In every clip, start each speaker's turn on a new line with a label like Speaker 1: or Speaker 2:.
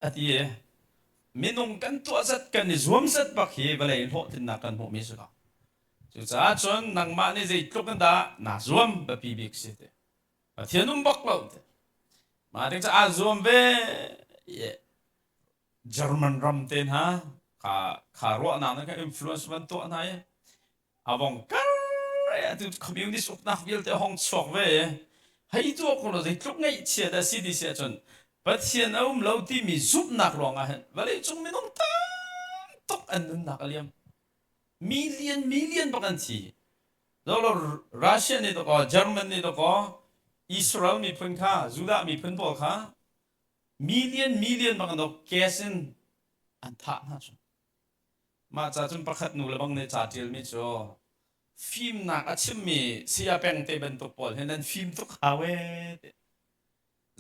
Speaker 1: A ti i minung kan tuah zat kan i zuam zat bak hi vawlei hlawhtlinnak kan hmuhmi si ko. Cucaah cun nangmah nih zeitluk in dah naa zuam biapi bik si ti. Pathian um bak lo ti. Mah ding cu aa zuam ve i German ram te hna kha kha ruahnak nih khan influence van tuah hna i a vong kar atu communist uknak vialte hong chuak ve i hei tuah ko law zeitluk ngaihchia dah si ti si ahcun Pathian a um lo timi zumhnak ruangah hin vawleicung minung tam tuk an nunnak a liam. Million million bak an thi. Zolo Russia nih dakaw German nih dakaw Israel miphun kha Judah miphun pawl kha million million bak an dok gas in an thah hna cu. Mah ca cun pakhat nu le bang nih ca ṭialmi cu fimnak a chimmi saya peng te bantuk pawl hi nan fim tuk hau ee ti.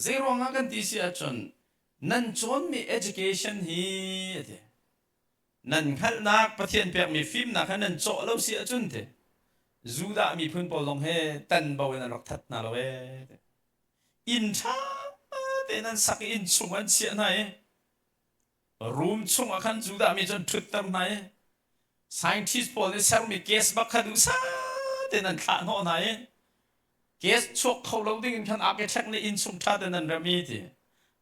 Speaker 1: Zeiruang ah kan ti si ahcun nan cawnmi education hi a ti. Nan hngalhnak Pathian pekmi fimnak he nan cawh lo si ahcun ti. Judah miphun pawl zong hi tanbo in an rak that hna lo ee ti. Inn ṭha tein an sak i inn chung an chiah hna i Room chungah khan Judah mi cu an ṭhutter hna i scientist pawl nih sermi gas bak kha duhsah tein an thlah hnawh hna i gas chuak kho lo ding in khan architect nih inn chung ṭha tein an rem i ti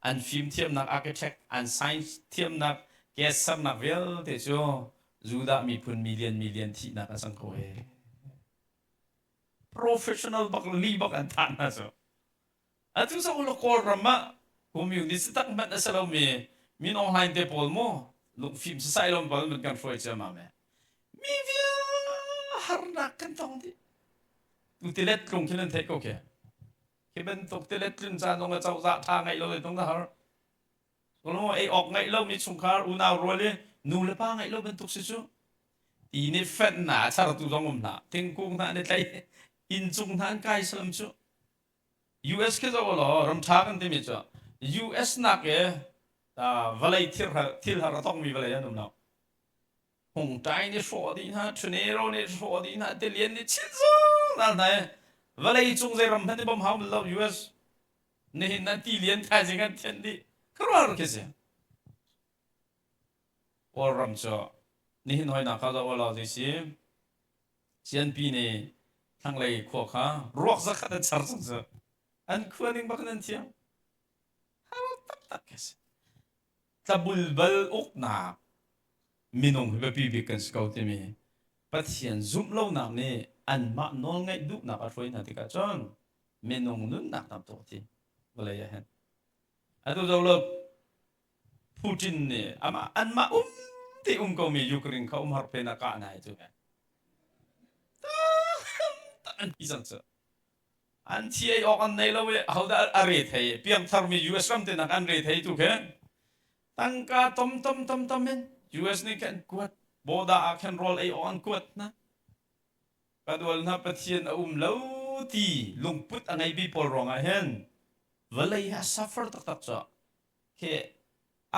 Speaker 1: an fimthiamnak architect an science thiamnak gas sernak vialte cu Judah miphun million million thihnak a cang ko he professional bak li bak an thah hna cu Atu cu Kawlram ah communist tak hmanh a si lomi Min Aung Hlaing te pawl mu lungfim sasai lo pawl kan hruai ciammam e. Mi vial harnak kan tong dih. Tu tilet tlung khi nan theih ko khi. Khi bantuk tilet tlun caan zong ah cozah tha ngeih lo le tung har. Kolo ei awk ngeih lomi chungkhar unau rual i nu le pa ngeih lo bantuk si cu. Ti nih fenh hna a chartu zong um hna. Thingkung hna an i tlai. Inn cung hna an kai salam cu. US khi zoh law ram ṭha kan timi cu US nak i vawlei thil har a tongmi vawlei an um lo. Hungtai nih hrawh dih hna, tornado nih hrawh dih hna, tilian nih chit zungzal hna i vawlei cung zei ram hmanh nih bawm hau bal lo US. Nihin ah tilian thaizing an thianh dih. Khuaruahhar khi si. Kawlram cu nihin hoinak kha zoh law zei si Sianpi nih thlanglei khua kha ruak zakhat an char cang cu. An khua ning bak in an thiam. Har taktak khi si. Tlabulbal uknak minung hi biapi bik kan si ko timi Pathian zumh lonak nih anmah nawlngaih duhnak a hruai hna tikah cun minung nunnak tam tuk ti vawlei ah hin. Atu zo lo Putin nih amah anmah um ti um komi Ukraine kha umhar phen ah kah hna hi cu an thi cang cu. An thi ei awk an nei lo i hodah a re thei piangthar mi US ram te nak an re thei tu khi tangka tom tom tom tom in US nih khan kuat boda ah khan rawl ei awk an kuat hna. Ka dual hna Pathian a um lo ti lungput a ngei bi pawl ruangah hin vawlei hi a suffer taktak cu khi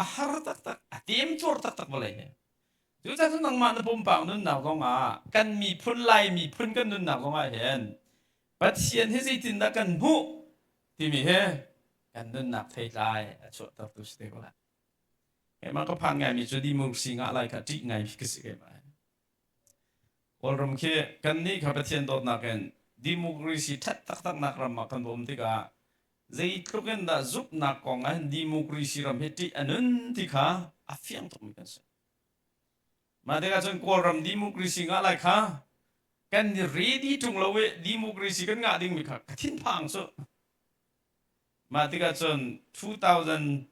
Speaker 1: a har taktak a temtuar taktak vawlei hi cucaah cun nangmah na pumpak nunnak zong ah kan miphun Lai miphun kan nunnak zong ah hin Pathian hi zeitindah kan hmuh timi hi kan nunnak theitlai a chuahtertu si te ko lai keimah ka phan ngaimi cu democracy ngah lai kha ṭih ngai ka si keimah Kawlram khi kannih kha Pathian dawtnak in democracy ṭhat taktaknak ram ah kan um tikah zeitluk in dah zumhnak kong ah hin democracy ram hi ṭih a nun ti kha a fiang tukmi kan si. Mah tikah cun Kawlram democracy ngah lai kha kan i ready ṭung lo i democracy kan ngah dingmi kha ka thinphang cu. Mah tikah cun 2014,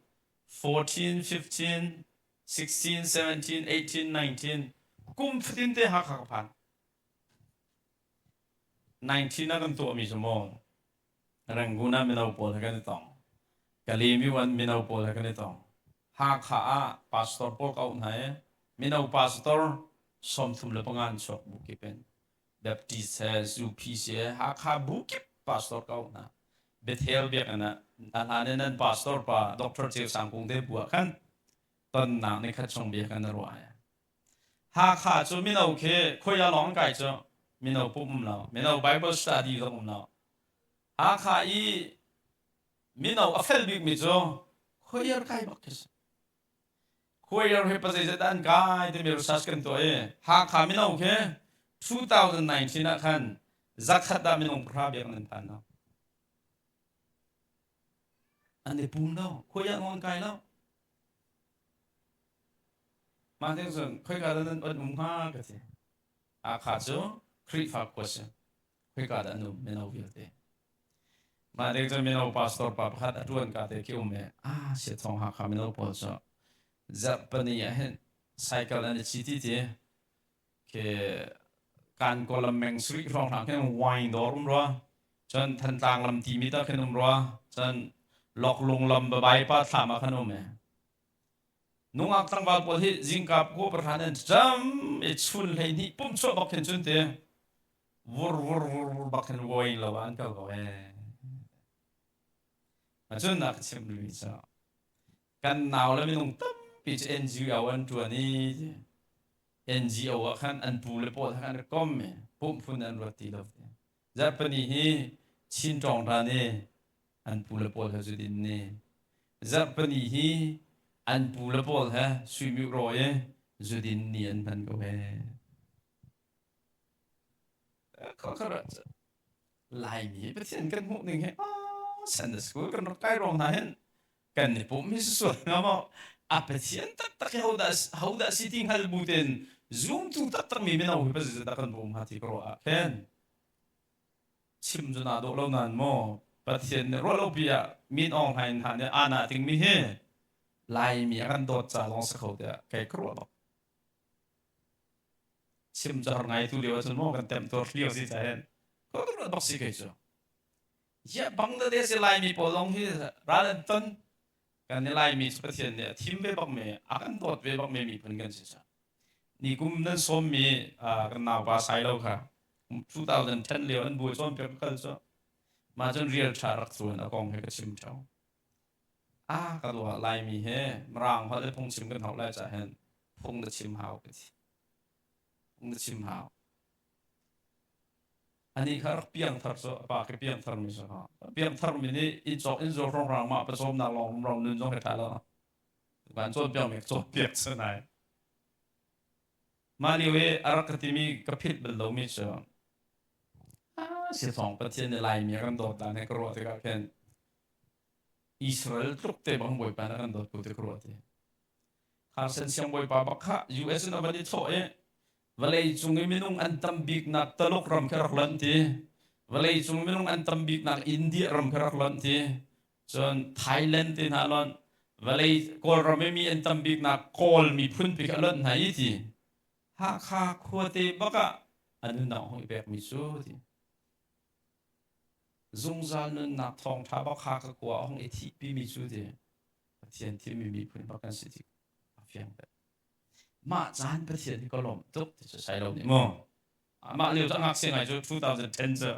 Speaker 1: 15, 16, 17, 18, 19 kum fatin te Hakha ka phan. 19 ah kan tuahmi cu maw Rangoon ah mino pawl he kan i tong. Kalemi wan mino pawl he kan i tong. Hakha ah pastor pawl ka auh hna i mino pastor 35 an chuak bu kip in Baptist he UPC he Hakha bu kip pastor ka auh hna. Bethel biakinn ah a hlan in nan pastor pa Dr. Ceu Sang Kung te bu ah khan tonnak ni khat chung bia kan ruah. Hakha cu mino khi khoi ah lawng kai cu mino pumh um lo mino Bible study zong um lo Hakha i mino a fel bikmi cu khoiar kai bak khi si. Choir he pazeizat an kai timi research kan tuah i Hakha mino khi 2019 ah khan zakhat ah minung pahra biak nan phan lo. An i pum lo, khuai ah an kai lo. Mah te cun khoika dah nan an um hnga ka ti. Hakha cu Khrihfa khua si. Khoika dah an um mino vialte. Mah ding cu mino pastor pa pakhat a ṭuan ka te khi um i ah Siathawng Hakha mino pawl cu zarhpani ah hin cycle an i ci ti ti khi kan kawlam meng sarih hrawng hna khin wine dawr um rua cun Thantlang lam timi ta khin um rua cun Loklung lam babai pa thlam ah khan um e nungak tlangval pawl hi zingka ko pahran an cam i chun 12 pum chuah bak khin cun te vur vur vur vur bak khin wine lo ah an kal ko ee. Cun na ka chimh rihmi cu kan nau le minung tampi cu NGO an ṭuan i NGO ah khan an pu le pawl khan an kom i pumh phun an ruat ti lo. Zarhpini hi Chin ṭawngṭa nih an pu le pawl he zu din ni. Zarhpini hi an pu le pawl he suimiuk rawi i zudin ni an hman ko he. Laimi Pathian kan hmuh ning hi Sunday school kan rak kai ruang hna hin kan i pum hi sual hnga maw a Pathian taktak hi hodah hodah si ti hngal bu ten zumtu taktak mi mino hi pazit dah kan bawm hnga ti ka ruah ah khin chim cu naa dawh lo nan maw Pathian nih ruah lo pi ah min awng hlain hna nih ana ting mi hi Laimi a kan dawt ca lawng si kho tiah kei ka ruah bak Chim cu har ngai tu lio ahcun maw kan temtuar lio si ca hin ka bak si kei cu. Ya Bangladesh i Laimi pawl zong hi ral an ton. Kan i Laimi cu Pathian nih a thim ve bak mi, a kan dawt ve bak mi miphun kan si ca. Ni kum nan sawmmi kan naupa Sailo kha 2010 lio an bu cawnpiak ka kal cu mah cun real tha rak cuan a kong he ka chim theo. Ah ka dua Laimi he Mirang holh le phungchim kan hauh lai cah hin phung na chim hau ka ti. Phung na chim hau. Ani kha rak piangthar cu a pa ke piangthar mi cu piangthar mi nih inn cawk inn zuar hrawng mah pawcawmnak lawng rumro nun zong he ṭha lo. Van cawnpiak mi cawnpiak cu nai. Mah lio i a rak ka timi ka philh bal lomi cu Siathawng Pathian nih Laimi a kan dawt dan he ka ruah tikah khin Israel tluk te bang Bawipa nih a kan dawt ko ti ka ruah ti. Carson siangbawipa bak kha US in a van i thawh i vawlei cung i minung an tam biknak Taluk ram khi rak lonh ti. Vawlei cung minung an tam biknak India ram khi rak lonh ti. Cun Thailand te hna lonh. Vawlei Kawlram i mi an tam biknak Kawl miphun pi kha lonh hna i ti. Hakha khuate bak ah a nunnak hong i pekmi cu ti. Zungzal nunnak thawngṭha bak Hakha khua a hong i thihpimi cu ti. Pathian thimmi miphun bak kan si ti a fiang deuh. Mah caan Pathian hi ka lawmh tuk ti cu sai lo nih mu. Mah lio cu a ngakchia ngai cu 2010 cu.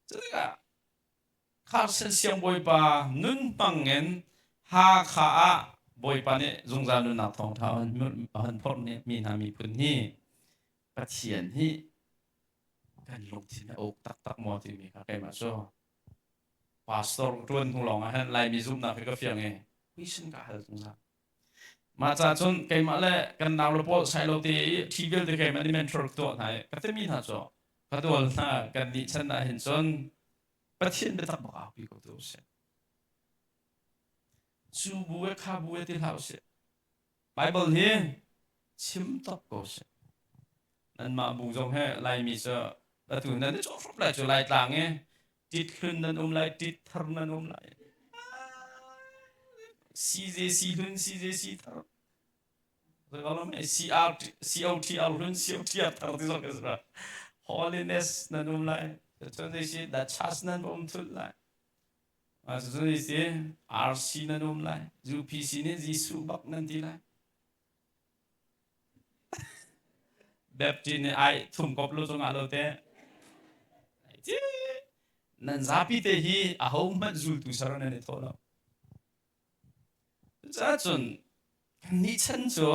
Speaker 1: Cu tikah Carson siangbawipa nun hmang in Hakha ah Bawipa nih zungzal nunnak thawngṭha a hun phorh mi hna miphun hi Pathian hi kan lungthin a uk taktak maw timi kha keimah cu pastor ṭuan hnu lawng ah hin Laimi zumhnak hi ka fiang i question ka hal zungzal. Mah ca cun keimah le kan nau le pawl sai lo te i ṭhi vialte keimah nih mentor ka tuah hna i ka timi hna cu ka tual hna kan nih chan ah hin cun Pathian biatak bak aupi ko tu usih. Cu bu e kha bu e ti hlah usih. Bible hi chim top ko sih. Nanmah bu zong he Laimi cu atu nan i cawhhrup lai cu Laitlang i tit hlun nan um lai, tit thar nan um lai. CJC hlun, CJC thar. CR, COTR hlun, COTR thar ti zong ka si Holiness nan um lai. Cun si the church nan um thul lai. Cun si RC nan um lai. UPC nih Jesuh bak nan ti lai. Baptist nih ai thum kop lu cungah lo te. Nan zapi te hi aho hmanh zultu ser nan i thawh lo. Cucaah kannih chan cu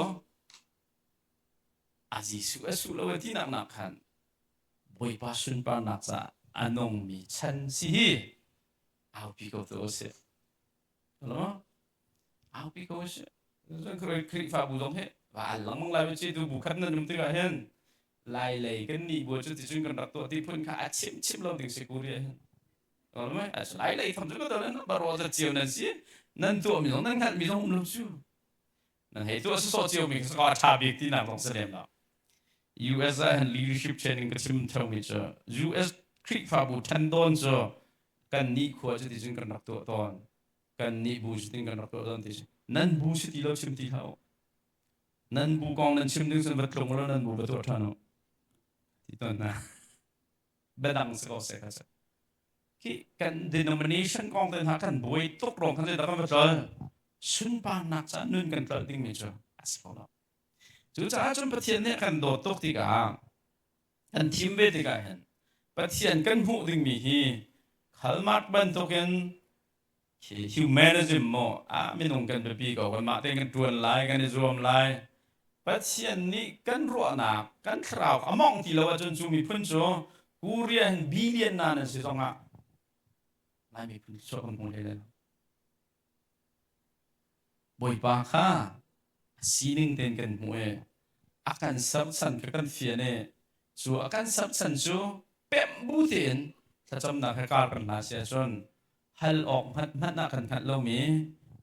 Speaker 1: a Jesuh a su lo a tinak nak khan Bawipa sunparnak caah a nungmi chan si hi aupi ko tu usih. Aupi ko usih. Khrihfabu zong hi va al lengmang lai ci tu bu khat nan um tikah hin lai lei kan nih bu cu ticun kan rak tuah ti phun kha a chim chim lo ding si Korea hin. Lai lei tham cu ka nan baro za cio nan si nan tuah mi zong nan hngalh mi zong um lo cu. Nan hei tuah sawsawh cio mi kha a ṭha bik ti nak zong si lem lo. US ah hin leadership training ka chim theomi cu US Khrihfabu ṭhen dawn cu kan nih khua cu ticun kan rak tuah tawn. Kan nih bu cu tin kan rak tuah tawn ti si. Nan bu si ti lo chim ti hlah u. Nan bu kong nan chim ding cun va tlung law nan bu va tuah ṭhan u. Ti tawn hna. Biadang si ko seh kha si. Khi kan denomination kong te hna kan buai tuk ruang khan zeidah kan va tlol. Sunparnak caah nun kan tlolh dingmi cu a si ko lo. Cucaah cun Pathian nih a kan dawt tuk tikah kan thim ve tikah hin Pathian kan hmuh dingmi hi Khalmark bantukin khi humanism maw ah minung kan biapi ko kanmah tein kan ṭuan lai kan i zuam lai Pathian nih kan ruahnak kan thlarau a mawngh ti lo ahcun cu miphun cu Korea hin billion na nan si zongah Lai miphun chuah kan hmu hlei lai lo. Bawipa kha a sining tein kan hmuh i a kan serchan kha kan fian i cu a kan serchan cu pemh bu tein thlacamnak he kar kan hna si ahcun hal awk hmanh hmanh ah kan hngalh lomi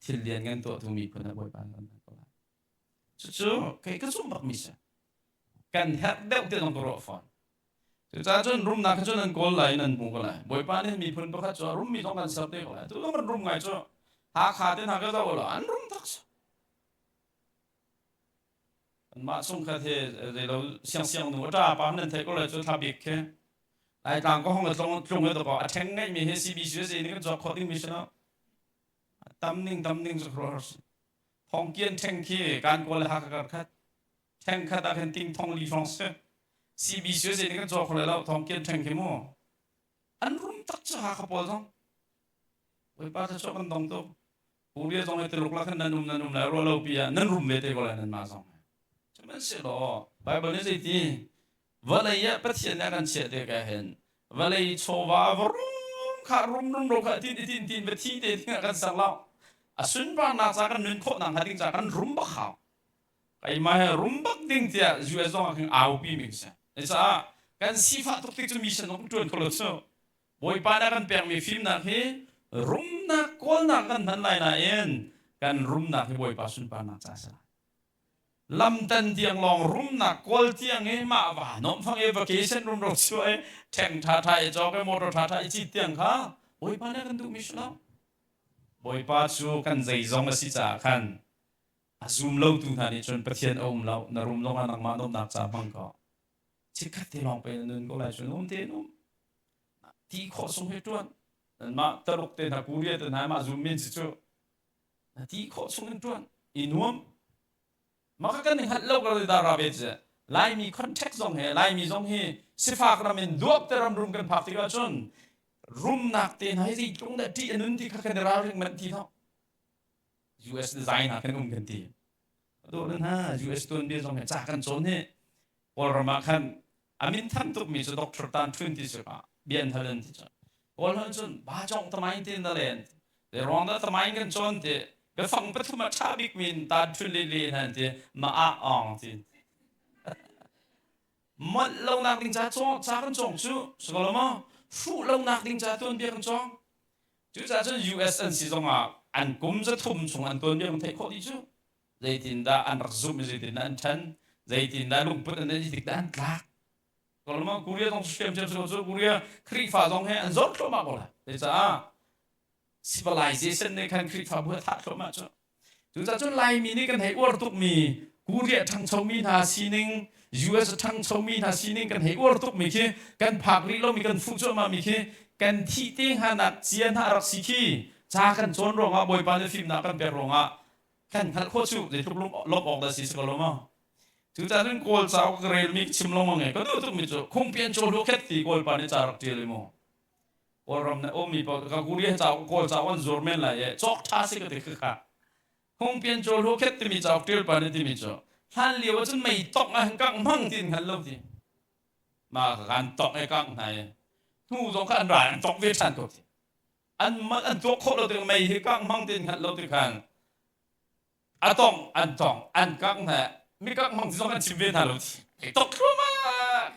Speaker 1: thil lian kan tuahtu miphun ah Bawipa nih kan hman ko lai. Cucu kei ka zumh bakmi si. Kan herh deuh ti zong ka ruah fawn. Cucaah cun rumnak kha cu nan kawl lai i nan hmu ko lai. Bawipa nih miphun pakhat cu a rummi zong kan ser te ko lai. Tu zong kan rum ngai cu. Hakha te hna ka zoh law an rum tak si. Anmah chungkhat he zeilo siangsiang nu a ṭa pa nan theih ko lai cu thla bik khi. Laitlang ka hong tlung tlung i dakaw a ṭheng ngeihmi hi CBC zei nih kan cawk khawh dingmi si lo. Tam ning tam ning cu khuaruahhar si. Thongkian ṭheng khi kan kawl le Hakha kar khat. Ṭheng khat ah khin ting thong li hrawng si. CBC zei nih kan caw kho lai lo thong kian ṭheng khi mu. An rum tak cu Hakha pawl zong. Bawipa thluachuah kan dong tuk. Korea zong hi Tuluk la khan nan um nan um lai ruah lo pi ah nan rum ve te ko lai nan mah zong. Sihmanhsehlaw Bible nih zeiti vawlei ah Pathian nih a kan chiah te ka hin vawlei chawva va rum kha rum rum ro kha tin tin tin va thi te ding ah kan ser lo. A sunparnak ca kan nun khawh nak hnga ding ca kan rum bak hau. Keimah he rum bak ding tiah US zong ah khin aupi mi si. Caah kan sifah tuk tik cu mission zong ṭuan kho lo cu. Bawipa nih a kan pekmi fimnak hi rumnak kawlnak kan hman lai nain kan rumnak hi Bawipa sunparnak ca a si lai. Lamtan tiang lawng rumnak kawl tiang i mah va nuam fang i vacation rumro chuah i ṭheng ṭhaṭha i cawk i motor ṭhaṭha i cit tiang kha Bawipa nih a kan duhmi si lo. Bawipa cu kan zeizong a si caah khan A zum lotu hna nih cun Pathian a um lo, na rum zongah nangmah nuamhnak ca hmang ko. Chikkhat te lawng pe na nun ko lai cu nuam tein um. Ti khawh sung hi ṭuan. Nanmah Taluk te hna, Korea te hna mah zum min si cu. Na ti khawh chung in ṭuan. I nuam. Maka kan i hngalh lo ka da ra ve cu. Laimi contact zong he, Laimi zong hi sifak ram in duak te ram rum kan phak tikah cun rumnak te hna hi zeitlung dah ṭih a nun ti kha kan i ralring manh ti lo. US design ah kan um kan ti. Atu nan ha US tuanbia zong he ca kan cawn hi Kawlram ah khan a min than tukmi cu Dr. Tan Thun ti cu bia an hal an ti cu. Kawl hal cun ba cong tamain ti na len. Te ruang dah tamain kan cawn ti biafang pathum a ṭha bik min Tan Thun le le han ti ma a ong ti. Molh lonak ding ca ca kan cawng cu sukalo maw hruh lonak ding ca tuanbia kan cawng. Cucaah cun US an si zongah an kum zathum chung an tuanbia kan theih khawh dih cu. Zeitindah an rak zumh i zeitindah an ṭhan, zeitindah lungput an neih tik dah an tlak. Kolma Korea zong hriamciam si ko cu Korea Khrihfa zong he an zor thluahmah ko lai. Zeicah civilization nih khan Khrihfabu a thah thluahmah cu. Cucaah cun Laimi nih kan hei uar tukmi Korea ṭhangchomi hna sining, US a ṭhangchomi hna sining kan hei uar tukmi khi kan phak rih lomi kan fuh cuahmahmi khi kan thih te hnganak cia hna a rak si khi ca kan cawn ruangah Bawipa nih fimnak kan pek ruangah kan hngalh khawh cu zeitluk lawmh awk dah si si ko lo maw? Cucaah cun Kawl cauk ka relmi chim lengmang e ka duh tukmi cu khungpian caw hlu khet ti Kawlpa nih ca rak ṭial i mu. Kawlram na ummi paoh ka Korea cauk Kawl cauk an zuar men lai i cawk ṭha si ka ti khakha. Hungpian cawl hu khet timi cauk ṭial pa nih timi cu hlan lio ahcun mei tok ah hin kangh hmang ti in hngal lo ti. Ma ka kan tok e kangh hna i hnu zong kha an ral an tok ve ṭhan ko ti. An an tuak khawh lo tik mei hi kangh hmang ti in hngalh lo ti khan. A tong an tong an kak hna mi kak hmang ti zong an chim ve hna lo ti tok thluahmah.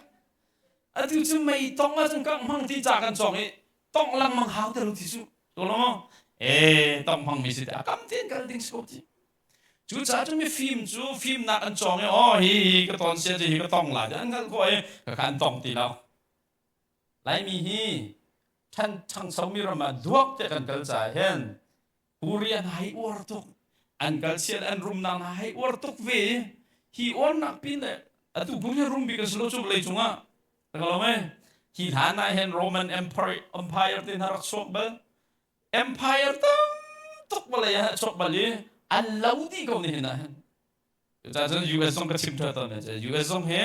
Speaker 1: Atu cu mei tong ahcun kak hmang ti ca kan cawng i tongh lengmang hau te lo ti su. Tu lo maw? E tong hmang mi si te a kam tein kal ding si ko ti. Cucaah cun mifim cu fimnak an cawng i aw hi hi ka ton sia hi ka tong lai ti an hngalh khawh i ka kha an tong ti lo. Laimi hi ṭhan ṭhangchomi ram ah duak tiah kan kal caah hin Korea hna hi uar tuk an kal sian an rumnak hna hei uar tuk ve i hi uarnak pin le atu kum hi rum bik an si lo cu vawlei cungah ka lo mei hi hlan ah hin Roman Empire Empire te hna rak chuak bal empire tam tuk vawlei ah chuak bal i an lo dih ko nihin ah hin cucaah cun US zong ka chim ṭha tawn US zong hi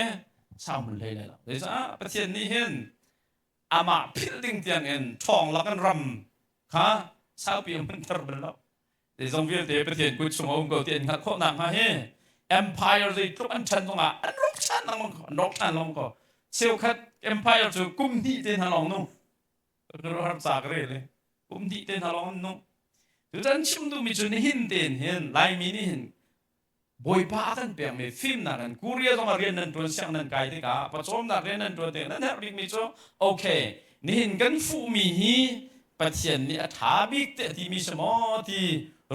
Speaker 1: sau hmun hlei lai lo zeicah Pathian nih hin amah philh ding tiang in ṭhawng lak in ram kha saupi a hmunter bal lo zeizong vialte Pathian kut chung a um ko ti an hngalh khawh nakhnga hi empire zeitluk an ṭhan zongah an rawk ṭhan lengmang ko an rawk ṭhan lengmang ko cheukhat empire cu kum hnih te hna lawng nung har ca ka rel i kum hnih te hna lawng an nung tutan chim duhmi cu nihin tein hin Laimi nih hin Bawipa a kan pekmi fimnak in Korea zong ah rian nan ṭuan siang nan kai tikah pawcawmnak rian nan ṭuan tikah nan herh bikmi cu okay nihin kan fuhmi hi Pathian nih a ṭha bik te a timi si maw ti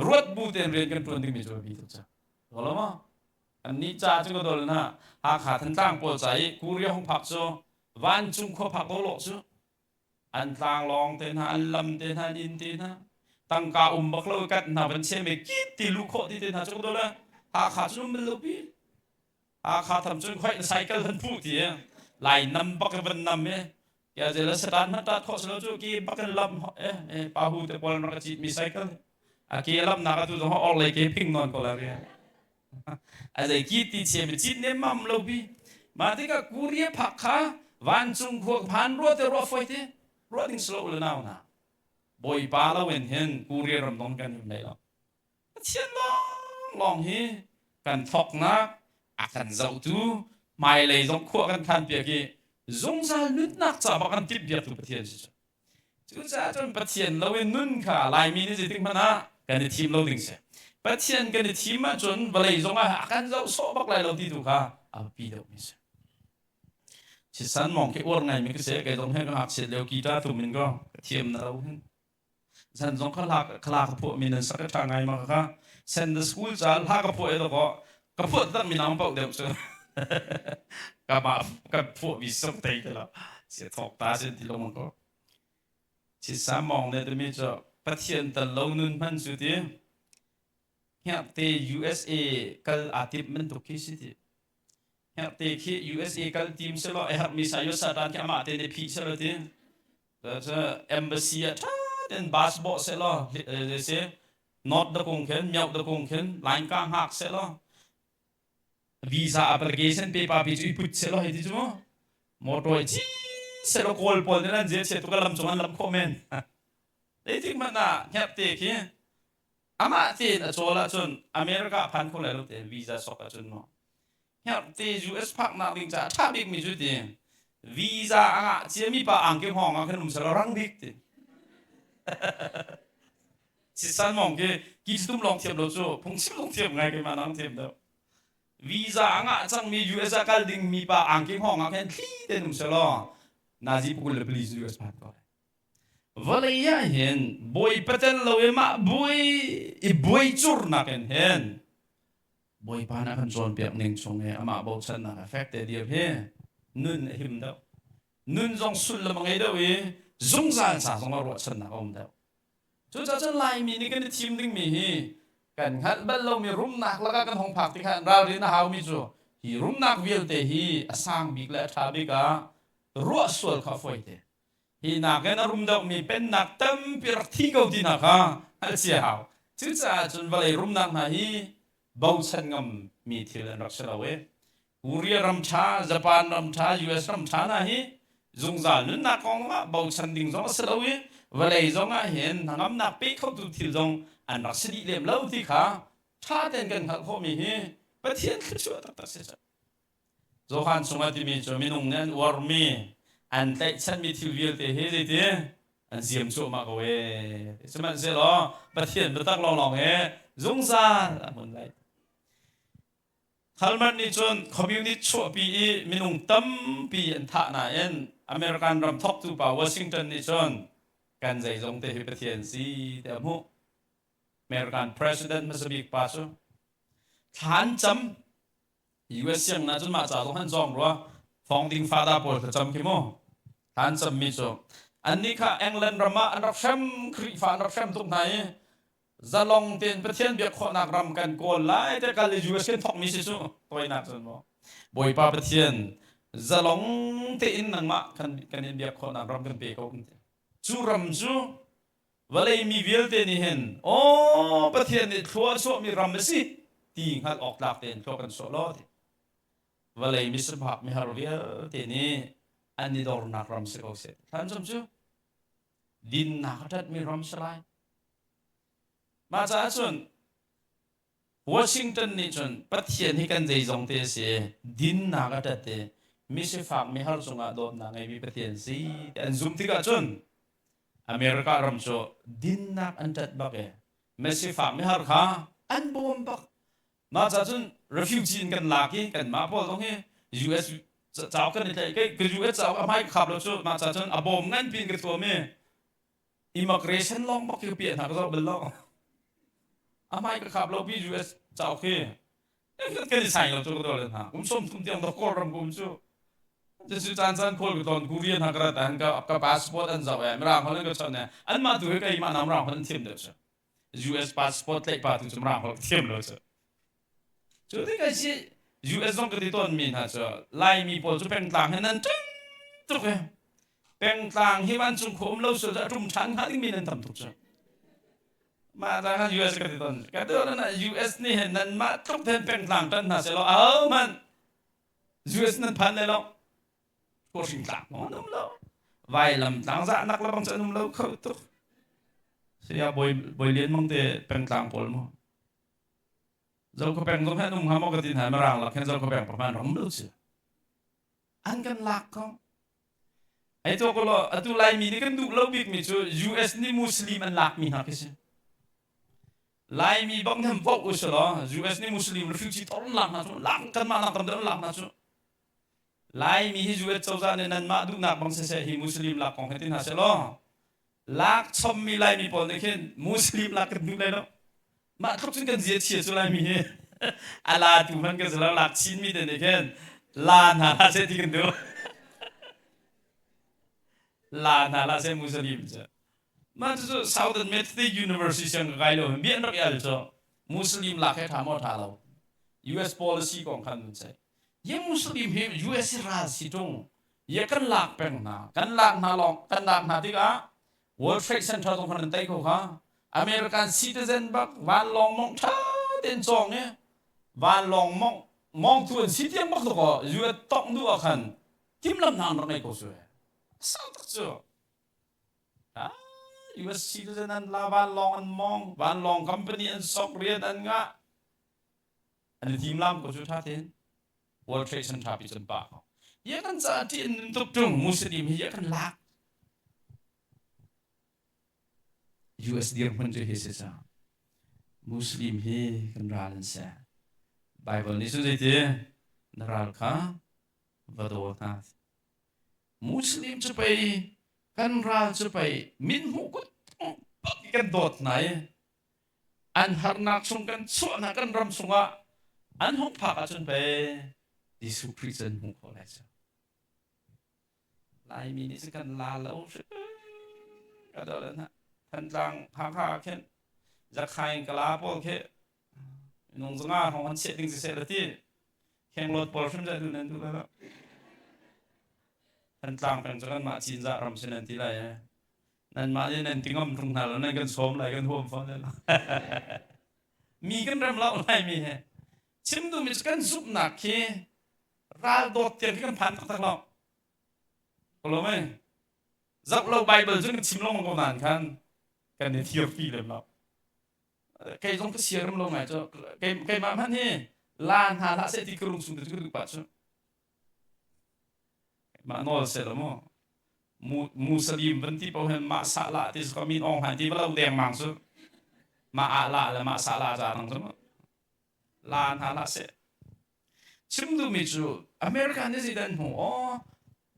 Speaker 1: ruat bu tein rian kan ṭuan dingmi cu a bi tuk cu. Lo maw? Annih ca cu ka dol na Hakha Thantlang pawl ca i Korea hung phak cu vancung khua phak ko lawh cu an tlanglawng te hna an lam te hna an inn te hna tangka um bak lo kat hna van che me kit ti lu khawh ti te hna cu dole Hakha cu um bal lo pi Hakha tham cun khoi na cycle han phu ti lai nam bak van nam e ya je la satan ma ta khawh slo cu ki bak in lam e e pa hu te pol rak chi mi cycle a ke lam na ka tu zong or lei ke phing non ko la ri A zei ki ti che mi cit nem mam lo bi. Ma tikah Korea phak kha vancung khua phan rua te rua foi te rua ding slo le nau na. Bawipa lo in hin Korea ram dong kan him lai lo. Pathian lawng lawng hi kan thoknak a kan zohtu hmailei zong khua kan khan piak i zungzal nunnak ca bak kan timh piaktu Pathian si cu. Cucaah cun Pathian lo in nun kha Laimi nih zeitik hmanh ah kan i thim lo ding si. Pathian kan i thim ahcun vawlei zongah a kan zoh sawh bak lai lo ti tu kha a biapi deuhmi si. Chisan mong khi uar ngaimi ka si kei zong he ka ngakchiat lio guitar tum in ko ka thiam na lo hin. Zan zong kha hla hla ka phuah mi nan sak ka ṭha ngai ma kha send the school ca hla ka phuah i ko ka phuah tak mi nang paoh deuh cu ka mah ka phuah mi sok thei te lo sia thawk ta sin ti lo mang ko Chisa mong ne timi cu Pathian tal lo nun hman cu ti Hngakte USA kal aa timh bantuk khi si ti Hngakte khi USA kal tim selaw a herhmi sa yo satan khi amah te nih phih selaw ti cu embassy ah ṭha tein bus bawh selaw si North da kung khin Myauk da kung khin line ka hngak selaw visa application paper pi cu i put selaw hei ti cu mu motor i ci selaw kawl pawl nih an zia chia tu ka lam cung an lam khawh men zeitik hmanh ah hngerhte khi amah tein a cawl ahcun America phan kho lai lo te visa sok ahcun mu hngerhte US phaknak ding caah ṭha bikmi cu ti visa a ngah ciami pa angki hngawng ah khan um selaw rang bik ti Sisan mong khi ki tum lawng thiam lo cu phungchim lawng thiam ngai keimah nang thiam deuh visa a ngah cangmi US ah kal dingmi pa angki hngawng ah khan thli tein um selaw nazi pukul le police US phan ko lai vawlei ah hin bawipa tel lo i mah buai i buai curnak in hin Bawipa nih a kan cawnpiak ning chung i amah bochannak a fek te dir hi nun a him deuh. Nun zong sullam a ngei deuh i zungzal ca zong ah ruahchannak a um deuh. Cucaah cun Laimi nih kan i thim dingmi hi kan hngalh bal lomi rumnak lakah kan hung phak tikah ralrin a haumi cu hi rumnak vialte hi a sang bik le a ṭha bik ah ruah sual kha a fawi te. Hi nakin a rum deuhmi pennak tampi rak thi ko ti hna kha hngalh cia hau. Cucaah cun vawlei rumnak hna hi bochan ngammi thil an rak si lo i Korea ram ṭha, Japan ram ṭha, US ram ṭha hna hi zungzal nunnak kong ah bochan ding zong a si lo i vawlei zong ah hin hnangamnak pe khotu thil zong an rak si dih lem lo ti kha ṭha tein kan hngalh khawhmi hi Pathian thluachuah taktak si. Johan chungah timi cu minung nih an uarmi, an tlaihchanmi thil vialte hi zeiti an ziam cuahmah ko ee. Sihmanhsehlaw Pathian biatak lawnglawng hi Zungzal a hmun lai. Thalman nih cun communist chuahpi i minung tampi an thah nain American ram thawktu pa Washington nih cun kan zeizong te hi Pathian si ti a hmuh. American president hmasa bik pa cu thlan cam US sianginn ah cun mah ca zong han zawng rua founding father pawl thlacam khi mu thlan cammi cu annih kha England ram ah an rak hrem Khrihfa an rak hrem tuk hna i zalong tein Pathian biak khawhnak ram kan kawl lai te kal i US kan thawkmi si cu toinak cun maw Bawipa Pathian zalong tein nangmah kan kan in biak khawhnak ram kan pe ko cu ram cu vawlei mi vialte nih hin aw Pathian nih thlua a chuahmi ram a si ti hngalh awk tlak tein thlua kan chuah law ti vawlei misifak mihar vialte nih an i dornak ram si ko seh thlan cu dinnak a ṭatmi ram si lai mah caah cun Washington nih cun Pathian hi kan zeizong te a si dinnak a ṭat i misifak mihar cungah dawtnak ngeimi Pathian si ti an zumh tikah cun America ram cu dinnak an ṭat bak i misifak mihar kha an bawm bak. Mah ca cun refugee in kan lak i kanmah pawl zong hi US cauk kan i tlaih ka US cauk a hmai ka khap lo cu mah ca cun a bawm nganpi in ka tuam i immigration lawng bak khi ka piah hna ka zoh bal lo a hmai ka khap lo pi US cauk hi kan i sai lo cu ka dol hna kum 30 tiang to Kawlram kum cu cu caan caan khawl ka ton Korean ha ka rat an ka ka passport an zoh e mirang hol an ka chon e an mah tu hi keimah na mirang hol an thiam deuh cu US passport tlaih pa tu cu mirang hol thiam lo cu Cu tikah si US zong ka ti tawnmi hna cu Laimi pawl cu pengtlang he nan ṭang tuk i pengtlang hi vancung khua um lo sual cu a ṭum ṭhan hnga dingmi nan tam tuk cu. Mah ta khan US ka ti tawn. Ka ti tawn US nih hin nanmah tluk ten pengtlang ṭan hna sehlaw ahohmanh US nan phan lai lo. Kawhring tlak maw an um lo. Vailam tlangzahnak le bang cu an um lo kho tuk. Saya Bawi Bawi Lian Mang te pengtlang pawl maw Zokhua peng zong hi an um hnga maw ka ti hna Mirang lak hin Zokhua peng pakhat ram lo si. An kan lak ko. Ai to ko lo atu Laimi nih kan duh lo bik mi cu US nih Muslim an lak mi hna khi si. Laimi bak nih vote u selaw US nih Muslim refugee tor an lak hna cu lak kanmah nak tam deuh an lak hna cu. Laimi hi US cozah nih nanmah duhnak bang siseh hi Muslim lak kong hi ti hna selaw lak chommi Laimi pawl nih khin Muslim lak kan duh lai lo. Mah tluk cun kan zia chia cu Laimi hi a la tu hmanh kan si lo lak chinmi te nih khin la hna hlah seh ti kan duh. La hna hlah seh Muslim cu. Mah cucu Southern Methodist University siang ka kai lo hin bia an rak i al cu Muslim lak he ṭha maw ṭha lo US policy kong khan an ceih. Hi Muslim hi US hi ral si ṭung ye kan lak peng hna kan lak hna lawng kan lak hna tikah World Trade Center zong khan an tei kho kha American citizen bak vanlawng mong ṭha tein cawng i vanlawng mong mongtu an si tiang bak tuk aw US tongh duh ah khan timhlamhnak an rak ngei ko su sau tak cu US citizen an la vanlawng an mong vanlawng company an sok rian an ngah an i tim lam ko cu ṭha tein World Trade Center pi cun pa ko ye kan ca ṭih in tuk ṭung Muslim hi ye kan lak US dirhmun cu hi si ca Muslim hi kan ral an si Bible nih cun zeiti na ral kha va daw hna Muslim cu pei kan ral cu pei min hmuh kut bak kan dawt hna i an harnak chung kan chuahnak kan ram chungah an hung phak ahcun pei Jesuh Khrih cu an hmuh khawh lai cu. Laimi nih cun kan la lo hrim ka doh hna. Thantlang Hakha khin Zakhaing Kala pawl khi minung zanga hrawng an chiah ding siseh la ti Khenglawt pawl hrim zai duh nan duh lo. Thantlang peng cu kanmah Cinzah ram si nan ti lai eh. Nanmah nih nan ti ngam tung hna lo nan kan sawm lai kan huam fawn lai lo. Mi kan rem lo lai mi he. Chim duhmi cu kan zumhnak khi ral dawt tiang khi kan phan taktak lo. Ko mei? Zoh lo Bible cu kan chim lengmang ko nain khan kan i thirpi lem lo. Kei zong ka sia rem lo ngai cu. Keimah hmanh hi la hna hlah seh ti ka lung chung te cu ka duh pah cu. Mah nawl seh lo mu. Mu salim van ti paoh hin mah sah lah ti ka min ong hlan ti va lo dengmang cu. Mah ah la le mah sa la za nang cu la hna hlah seh. Chim duhmi cu America nih zeidah an hmuh? Aw,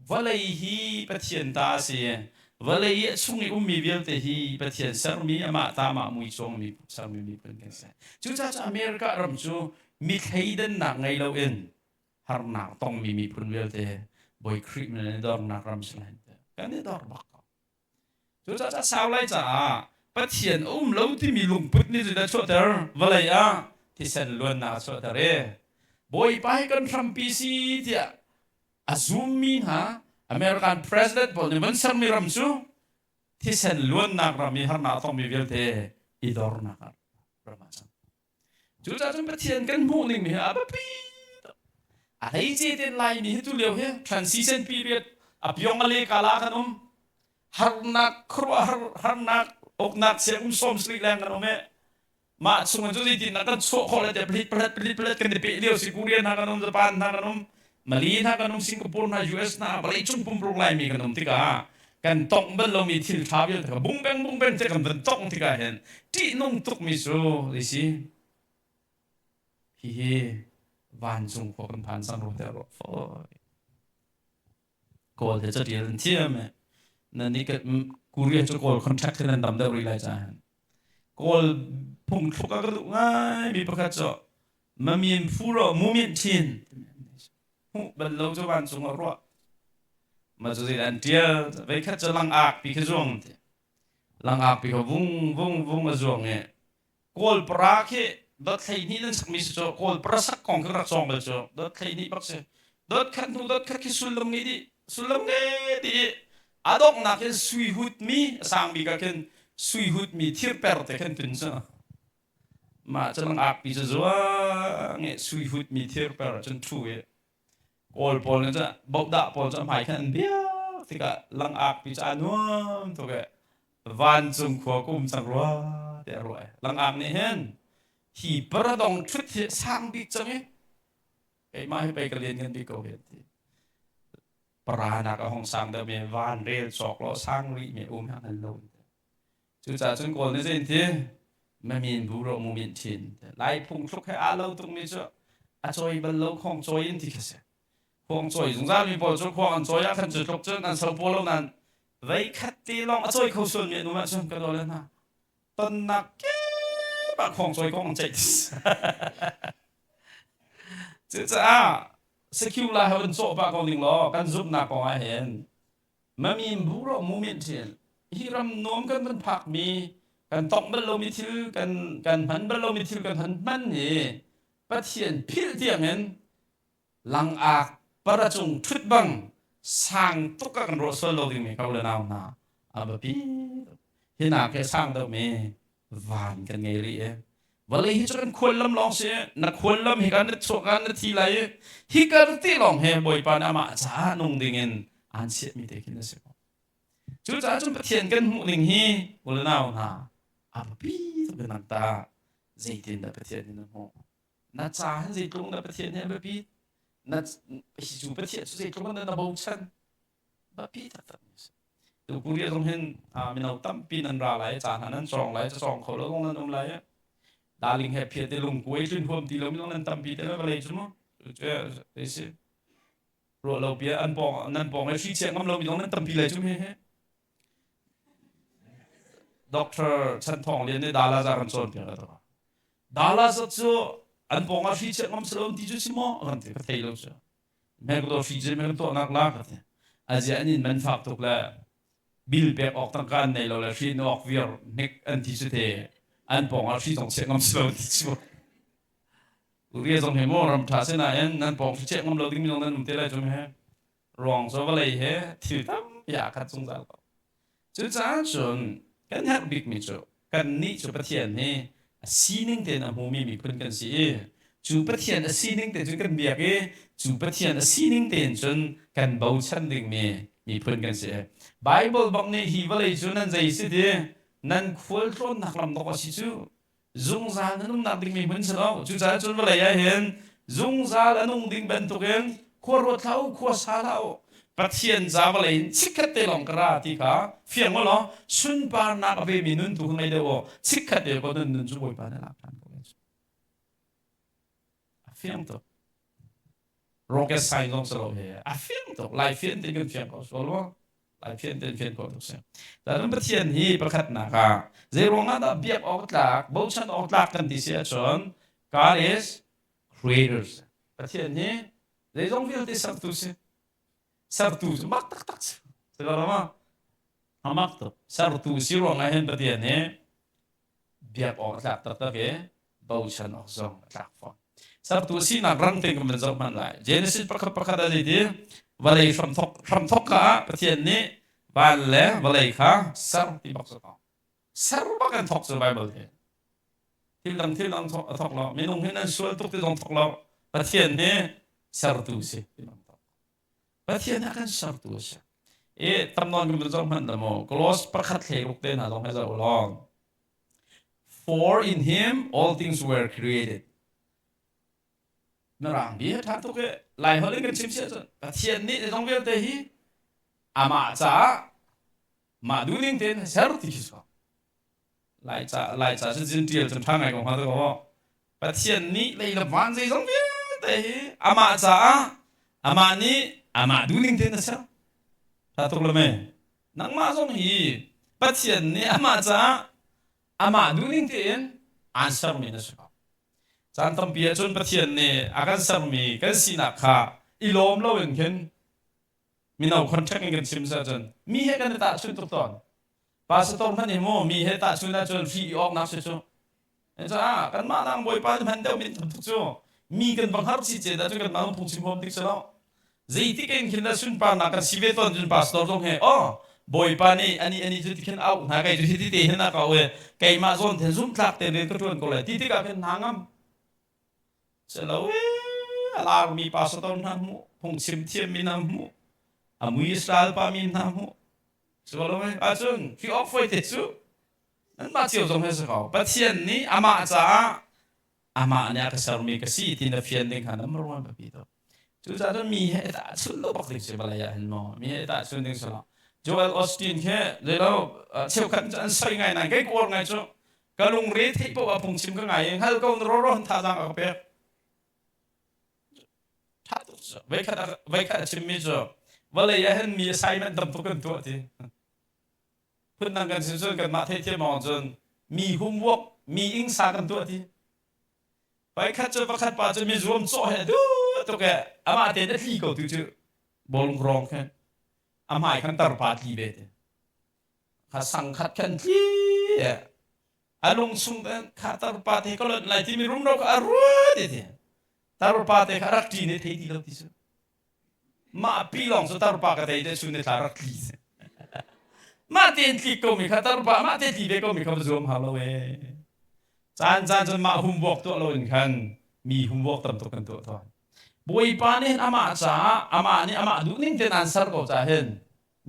Speaker 1: vawlei hi Pathian ta a si. Vawlei i a chung i ummi vialte hi Pathian sermi, amah ta, amah mui cuangmi sermi miphun kan si. Cucaah cu America ram cu mi thleidannak ngei loin harnak tongmi miphun vialte Bawi Khrih min an i dornak ram si lai. Kan i dor bak ko. Cucaah sau lai caah Pathian a um lo timi lungput nih zeidah a chuahter? Vawlei ah thisen luannak a chuahter i Bawipa hi kan hrampi si tiah a zummi hna American President pawl nih van sermi ram cu thisen luannak ram i harnak a tongmi vialte i dornak ram ah cang. Cucaah cun Pathian kan hmuh ning hi a biapi tuk. A hleice tein Laimi hi tulio hi transition period a pyong a le kala kan um. Harnak khuaruahhar harnak uknak sia kum 70 leng kan um i mah chung in cu zeitin dah kan chuah khawh le tiah pelit pelet pelit pelet kan i peh lio si Korea hna kan um Japan hna kan um Mali hna kan um Singapore hna US hna vawlei cung pumruk Laimi kan um tikah kan tongh bal lomi thil ṭha vialte kha bungbeng bungbeng te kan van tongh tikah hin ṭihnung tukmi cu zei si hihi vancung khua kan phan cang rua tiah ruah fawi kawl he catial an thiam e nan i Korea cu kawl contract he nan tam deuh rih lai caah kawl phungthluk a ka duh ngai mi pakhat cu mamin phu ro mumin thin hmuh bal lo cu vancung ah ruah ma cu zeidah an ṭial veikhat cu langak pi khi zuang ti langak pi kha vung vung vung a zuang i kawl para khi dot hlei hnih nan sakmi si cu kawl para sak kong khi rak cawng bal cu dot hlei hnih bak si dot khat hnu dot khat khi sullam ngei dih sullam ngei dih a donghnak hin sui hut mi a sang bik ah khin sui hut mi thir per te khan tun cu Mah cu langak pi cu zuang i sui hutmi thir per cun ṭhu i Kawl pawl nih cun bohdah pawl cu a hmai khan an biak tikah langak pi cu aa nuam tuk i vancung khua ka um cang rua tiah a ruah i langak nih hin hi paradong ṭhut hi sang bik cang i keimah hi pei ka lian ngan bik ko hi an ti. Paranak a hung sang deuh mi van rel cawk lo sang rih mi um hang lo. Cucaah cun Kawl nih zei ti mamin bu ro mu min thin. Lai phungthluk he aa lo tukmi cu a cawi bal lo khong cawi in ti kha si. Khuang cawi zungzal mi pawl cu khuang an cawi ah khan cu tluk cun an so paw lo nain vei khat te lawng a cawi kho sual mi an um ahcun ka daw le hna tonnak kip ah khuang cawi kong an ceih Cucaah secular he van cawh pah ko ning law kan zumhnak kong ah hin Mamim bu ro mu min ṭhin. Hi ram nuam kan van phakmi, kan tongh bal lomi thil, kan kan hman bal lomi thil kan hon hman hi Pathian philh tiangin langak paracung ṭhut bang sang tuk ah kan ruah sual lo dingmi ko le nau hna a biapi tuk. Hi nak hi sang deuhmi van kan ngei rih i vawlei hi cu kan khuallam lawng si na khuallam hi kan na chuak ah na thi lai i hi kar ti lawng he Bawipa nih amah caah nung dingin aan chiahmi te khin a si ko cucaah cun Pathian kan hmuh ning hi u le nau hna a biapi tuk in ta zeitin dah Pathian hi na hmuh na ca hin zeitluk dah Pathian hi a biapi na hi cu Pathian cu zeitluk in dah na bochan biapi taktak mi a si. Tu Korea zong hin mino tampi nan ra lai, ca hna nan cawng lai, ca cawng kho lo zong nan um lai. Darling he phiat i lungkuai tlun huam ti lo mi zong nan tampi te lai vawlei cu mu. Cu si. Ruah lo bia an pawng nan pawng i hri chiah ngam lo mi zong nan tampi lai cu he he. Doctor Chan Thong Lian nih Dala za kan cawn piak a Dala za cu an pawng ah hri chiah ngam si lo ti cu si maw kan ti ka thei lo cu. Mekdo hri cu mekdo tuahnak la ka ti. Azia an in man fak tuk le bil pek awk tangka an nei lo le hri in awk viar hnik an ti cu te an pawng ah hri zong chiah ngam si lo ti cu. Ria zong he maw ram ṭha si nain nan pawng hri chiah ngam lo ding mi zong nan um te lai cu he. Ruang cu vawlei he thil tampi aa khat zungzal ko. Cucaah cun kan herh bikmi cu kannih cu Pathian hi a sining tein a hmumi miphun kan si i cu Pathian a sining te cun kan biak i cu Pathian a sining tein cun kan bochan dingmi miphun kan si. Bible bak nih hi vawlei cu nan zei si ti nan khualtlawnnak lam dawk a si cu zungzal nan umnak dingmi hmun si lo. Cucaah cun vawlei ah hin zungzal a nung ding bantukin khua ruat hlah u, khua sa hlah u. Pathian ca vawlei in chikkhat te lawng ka ra ti kha fiang u law sunparnak a vemi nun tu kha ngei deuh u. Chikkhat te ko nun nun cu Bawipa nih a lak ṭhan ko lai. A fiang tuk. Rocket science zong si lo hi a fiang tuk. Lai fian tein kan fiang ko sual maw? Lai fian tein fian khawh tuk si. Cun Pathian hi pakhatnak ah zei ruangah dah biak awk tlak, bochan awk tlak kan ti si ahcun God is creator. Pathian hi zeizong vialte sertu si. Sertu cu mak taktak si. Si lo ma? A mak tuk. Sertu si ruangah hin Pathian hi biak awk a tlak taktak i bochan awk zong a tlak fawn. Sertu sinak rang tein kan van zoh hmanh lai. Genesis pakhat pakhat ah zeiti vawlei hramthok hramthok ka ah Pathian nih van le vawlei kha ser ti bak cu ser bak an thok cu Bible hi. Thil dang thil dang a thok lo. Minung hi nan sual tuk ti zong thok lo. Pathian hi sertu si ti bang thok. Pathian a kan sertu a si. I tam nawn kan zoh hmanh dah maw Coloss pakhat hlei ruk te hna zong he zoh lawng. For in him all things were created. Mirang bi ṭha tuk i Lai holh in kan chim siah cun Pathian nih zeizong vialte hi amah caah mah duhning tein ser ti khi si ko. Laica Laica cu zin ṭial cun ṭha ngai ko hnga ko. Pathian nih lei le van zeizong vialte hi amah caah amah nih amah duhning tein a ser. Ṭha tuk lo mei? Nangmah zong hi Pathian nih amah caah amah duhning tein aan sermi na si ko. Caan tampi ahcun Pathian nih a kan sermi kan sinak kha i lawm loin khin mino contract in kan chim cun mi he kan i tahchunh tuk tawn. Pastor hmanh hi mu mi he tahchunh ahcun hri i awknak si cu. Caah kanmah nang Bawipa nih hman deuh min tuk cu mi kan va hngar chi ce dah cu kanmah phungchim huam dik si lo. Zeitik in khin dah sunparnak kan si ve tawn cun pastor zong he oh Bawipa nih ani ani cu ti khin auh hna kei cu hi ti te hin a ka e keimah zawn then zumhtlak te rian ka ṭuan ko lai ti tikah khin hna ngam si lo e a larmi pastor hna hmuh phungchim thiammi hna hmuh a mui Israel pa mi hna hmuh Cu lo ahcun fi awk foi te cu nanmah cio zong hi si ko. Pathian nih amah caah amah nih a ka sermi ka si ti na fian ding kha number one biapi tuk. Cucaah cun mi he tahchun lo bak ding si vawlei ah hin maw mi he tahchun ding si lo. Joel Osteen khi zeilo cheukhat cu an soi ngai nain kei ka uar ngai cu ka lungre theih paoh ah phungchim ka ngai i hngal ko na rawro hin thazaang a ka pek. Ṭha tuk cu. Voikhat voikhat a chimmi cu vawlei ah hin mi assignment tam tuk kan tuah ti. Phundang kan chim cun kanmah theihthiam awk cun mi homework, mi ingsa kan tuah ti. Voikhat cu pakhat pa cu mi zuam cawh he duh tuk e amah tein a tli ko tu cu bawlung rawng khin a hmai khan tarpa tli ve ti. Kha sang khat khan tli e a lung chung kha tarpa te ka lonh lai timi rumro kha a ruat ti tarpa te kha rak ṭi ne thei ti lo ti cu mah pi lawng cu tarpa ka tei te chun ne thla rak tli mah tein tlik ko mi kha tarpa mah te tli ve ko mi kha va zuam hau lo e caan caan cun mah humbuak tuah lo in khan mi humbuak tam tuk kan tuah tawn Bawipa nih hin amah caah amah nih amah duhning tein aan ser ko caah hin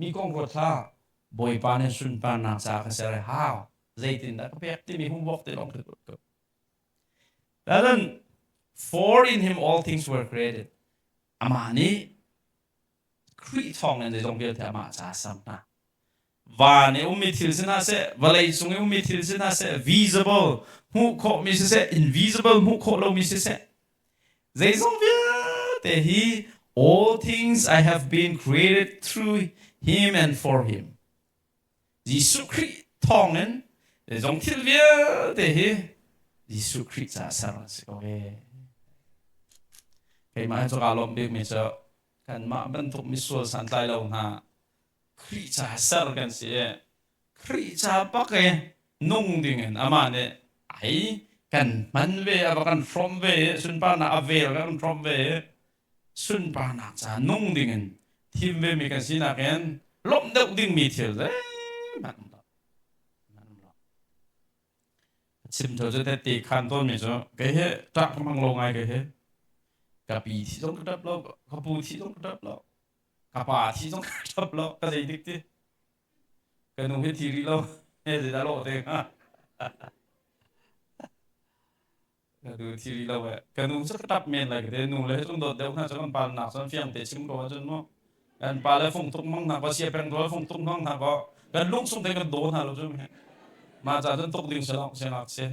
Speaker 1: mi kong ruat hlah Bawipa nih sunparnak caah ka ser hau zeitindah ka pek timi homework te lawng ka tuah ko. Then for in him all things were created. Amah nih Khrih thawng in zeizong vialte amah ca ser hna. Van i ummi thil si hna seh, vawlei cung i ummi thil si hna seh, visible hmuh khawhmi siseh, invisible hmuh khawh lomi siseh, zeizong vialte hi all things I have been created through him and for him. Jesuh Khrih thawngin zeizong thil vialte hi Jesuh Khrih caah ser an si ko ee. Keimah hi cu kaa lawmh bikmi cu kanmah bantuk misual santlai lo hna Khrih caah ser kan si i Khrih ca bak i nung dingin amah nih ai kan hman ve a va kan hrawmh ve i sunparnak a vel kan hrawmh ve i sunparnak ca nung dingin thim vemi kan sinak in lawmh deuh dingmi thil zeihmanh um lo. Chim tho cu tette khan tawnmi cu kei he ṭah ka hmang lo ngai kei he ka pi thi zong ka ṭap lo ka pu thi zong ka ṭap lo ka pa thi zong ka ṭap lo ka zei dik ti ka nu hi thi rih lo he zeidah lawh te hnga Ka nu thi rih lo eh. Ka nu cu ka ṭap men lai ka ti. Nu le cung dawt deuh hna cu kan palnak cun fiang te chim ko ahcun mu. Kan pa le fung tuk mang hna ko sia peng dual fung tuk mang hna ko kan lung sung te kan do hna lo cu ma ca cun tuk ding si lo siangak si.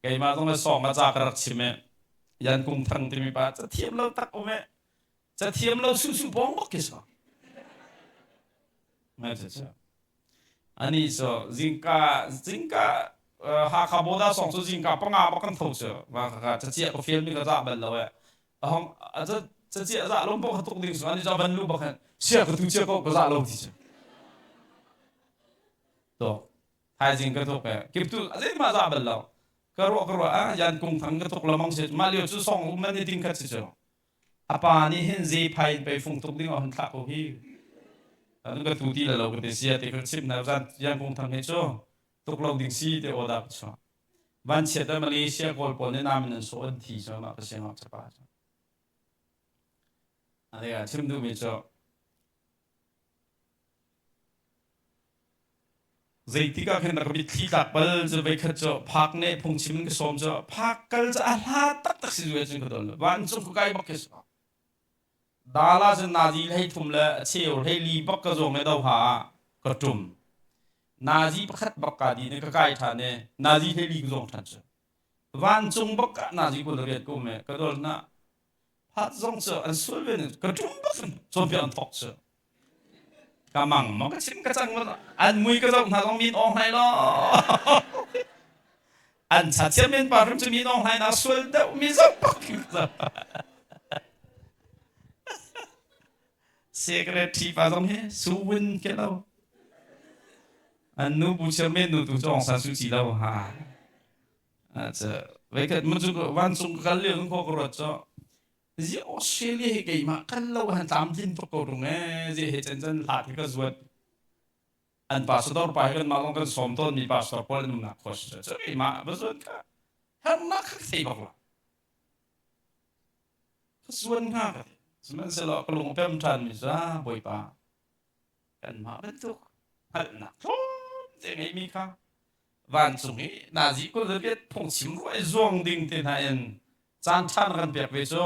Speaker 1: Keimah zong le song a ca ka rak chim e. Yan Kung Thang timi pa ca thiam lo tak um e. Ca thiam lo su su bong bak khi so. Ngai cha cha. Ani so zingka zingka Hakha boda song cu zingka panga bak kan tho cu. Wa ka ca cia ka fial mi ka za bal lo e. Ahong a ca ca cia za lom bok tuk ding so ani za ban lu bak han sia ka tu cia ko ka za lo ti chu. To Thaizing ka tuk e. Kip tu zeimah za bal lo. Ka ruah ka ruah ah yan kung thang ka tuk lamang si. Mah lio cu song um man ni ting khat si cu. A pa nih hin zei phai in pei fung tuk ding ah hun thlah ko hi. Anu ka tu ti la lo ka ti sia ti ka chim na zan yan kung thang he cu tuk lo ding si te oda ka chuah. Van chiat ah Malaysia kawl pawl nih namin an so an thi so mah ka siangak chapa cu. Ane chim duhmi cu Zeitik ah khin rak mitthli tlak bal cu voikhat cu phak ne phungchim in ka sawm cu phak kal cu a hla taktak si cu cun ka don vancung ka kai bak khi si dala cun nazi hlei thum le a cheu hlei li bak ka zawng le doha ah ka ṭum nazi pakhat bak ka di ne ka kai ṭhan i nazi hlei li ka zawng ṭhan cu vancung bak ah nazi 28 kum e ka dol na Phat zong cu an sual ve ka ṭum bak in cawnpiak an thawk cu. Ka mang maw ka chim ka cang an mui ka zoh hna zong min awng hlai lo. An cha thiam men pa rim cu min awng hlai na sual deuh mi zoh bak Secretary pa zong hi su win ke lo. An nu bu chiar men nu tu cu Aung San Suu Kyi lo ha. Veikhat mun cu vancung ka kal lio in khua ka ruat cu zi Australia hi keimah kal lo han tlamtlin tuk ko rung ee zi he cen cun hlat hi ka zuat an pastor pa hi kan mah lawng kan sawm tawn mi pastor pawl an umnak khua si cu keimah va zuan ka hernak kha ka thei bak lo ka zuan hnga ka ti sihmanhsehlaw ka lung a pem ṭhan mi cu Bawipa kanmah bantuk hngalhnak tlawmte ngeimi kha vancung i nazi 28 phungchim ruai zuang ding te hna in caan ṭha na kan pek ve cu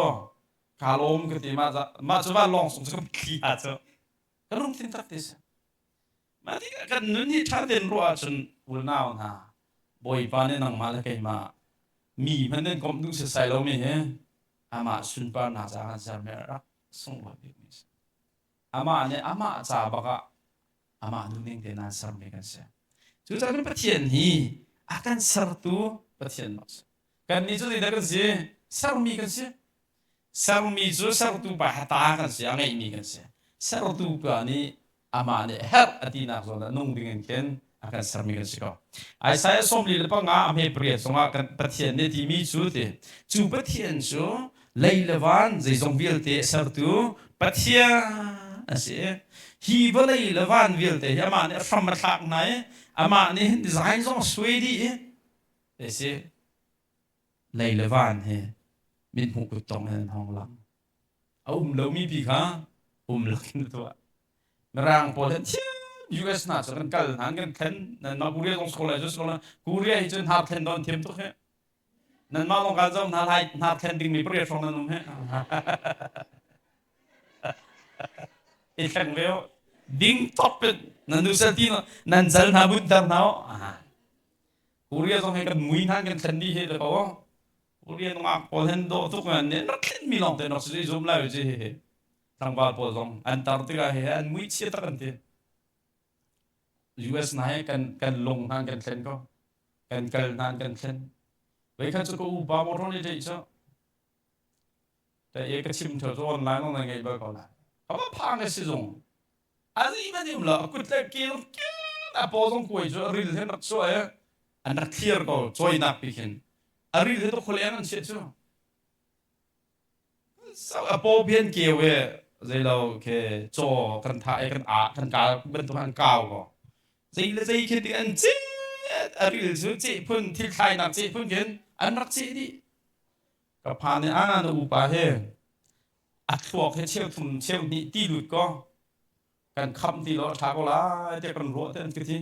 Speaker 1: kaa lawm ka ti mah mah cu vanlawng sung cu kan thli ha cu ka lungthin tak ti si mah tikah kan nun hi ṭha tein ruah ahcun unau hna Bawipa nih nangmah le keimah mi hmanh nan komh duh setsai lomi hi amah sunparnak caah kan sermi rak sunglawi bikmi a si. Amah nih amah ca bak ah amah duhning tein aan sermi kan si. Cucaah Pathian hi a kan sertu Pathian bak si. Kannih cu zeidah kan si? Sermi kan si. Sermi cu sertu pa ta kan si, a ngeihmi kan si. Sertu pa nih amah nih herh a tinak zawn ah nung ding in khin a kan sermi kan si ko. Isaiah 45 a hme pariat zongah kan Pathian nih timi cu ti cu Pathian cu lei le van zeizong vialte sertu Pathian a si. Hi vawlei le van vialte hi amah nih a hram a thlak hna i amah nih hin design zong a suai dih i ti si. Lei le van hi mithmuh kuttong in an hong lang. A um lomi pi kha um lakin a tuah. Mirang pawl hin thiam US hna cu kan kal hna kan thlen nanmah Korea zong si ko lai cu si ko lai Korea hi cun hnar thlen dawn thiam tuk hi nanmah lawng kan zoh hna lai hnar thlen dingmi pariat hrawng nan um hi i thleng ve ding top in nan nu sel ti nan zal hna bun ter hna Korea zong hi kan mui hna kan thlen dih hi le ko Korea nungak pawl hin dawh tuk an rak thlen mi lawng te rak si zum lai ci hi tlangval pawl zong an tar tikah he an mui chia tak an ti US na he kan kan lung hna kan thlen ko kan kal hna kan thlen vei khat cu ka upa motor ni dei cu ta e ka chim tho cu online on ngei bal ko lai ka phang ka si zung azi man im lo kut le ke a paw zong kuai cu a ril hin rak chuah e an rak clear ko cawinak pi khin a ril he to khualeng an chiah cu A paw pian keu i zeilo khi caw kan thah i kan ah kan kal bantuk an kau ko. Zei le zei khi ti an ceh a ril cu ceh phun thil thlainak ceh phun khin an rak ceh dih. Ka pa nih a na upa hi a thluak hi cheu thum cheu hnih ti lut ko kan khamh ti lo a ṭha ko lai tiah kan ruah te an ka ti.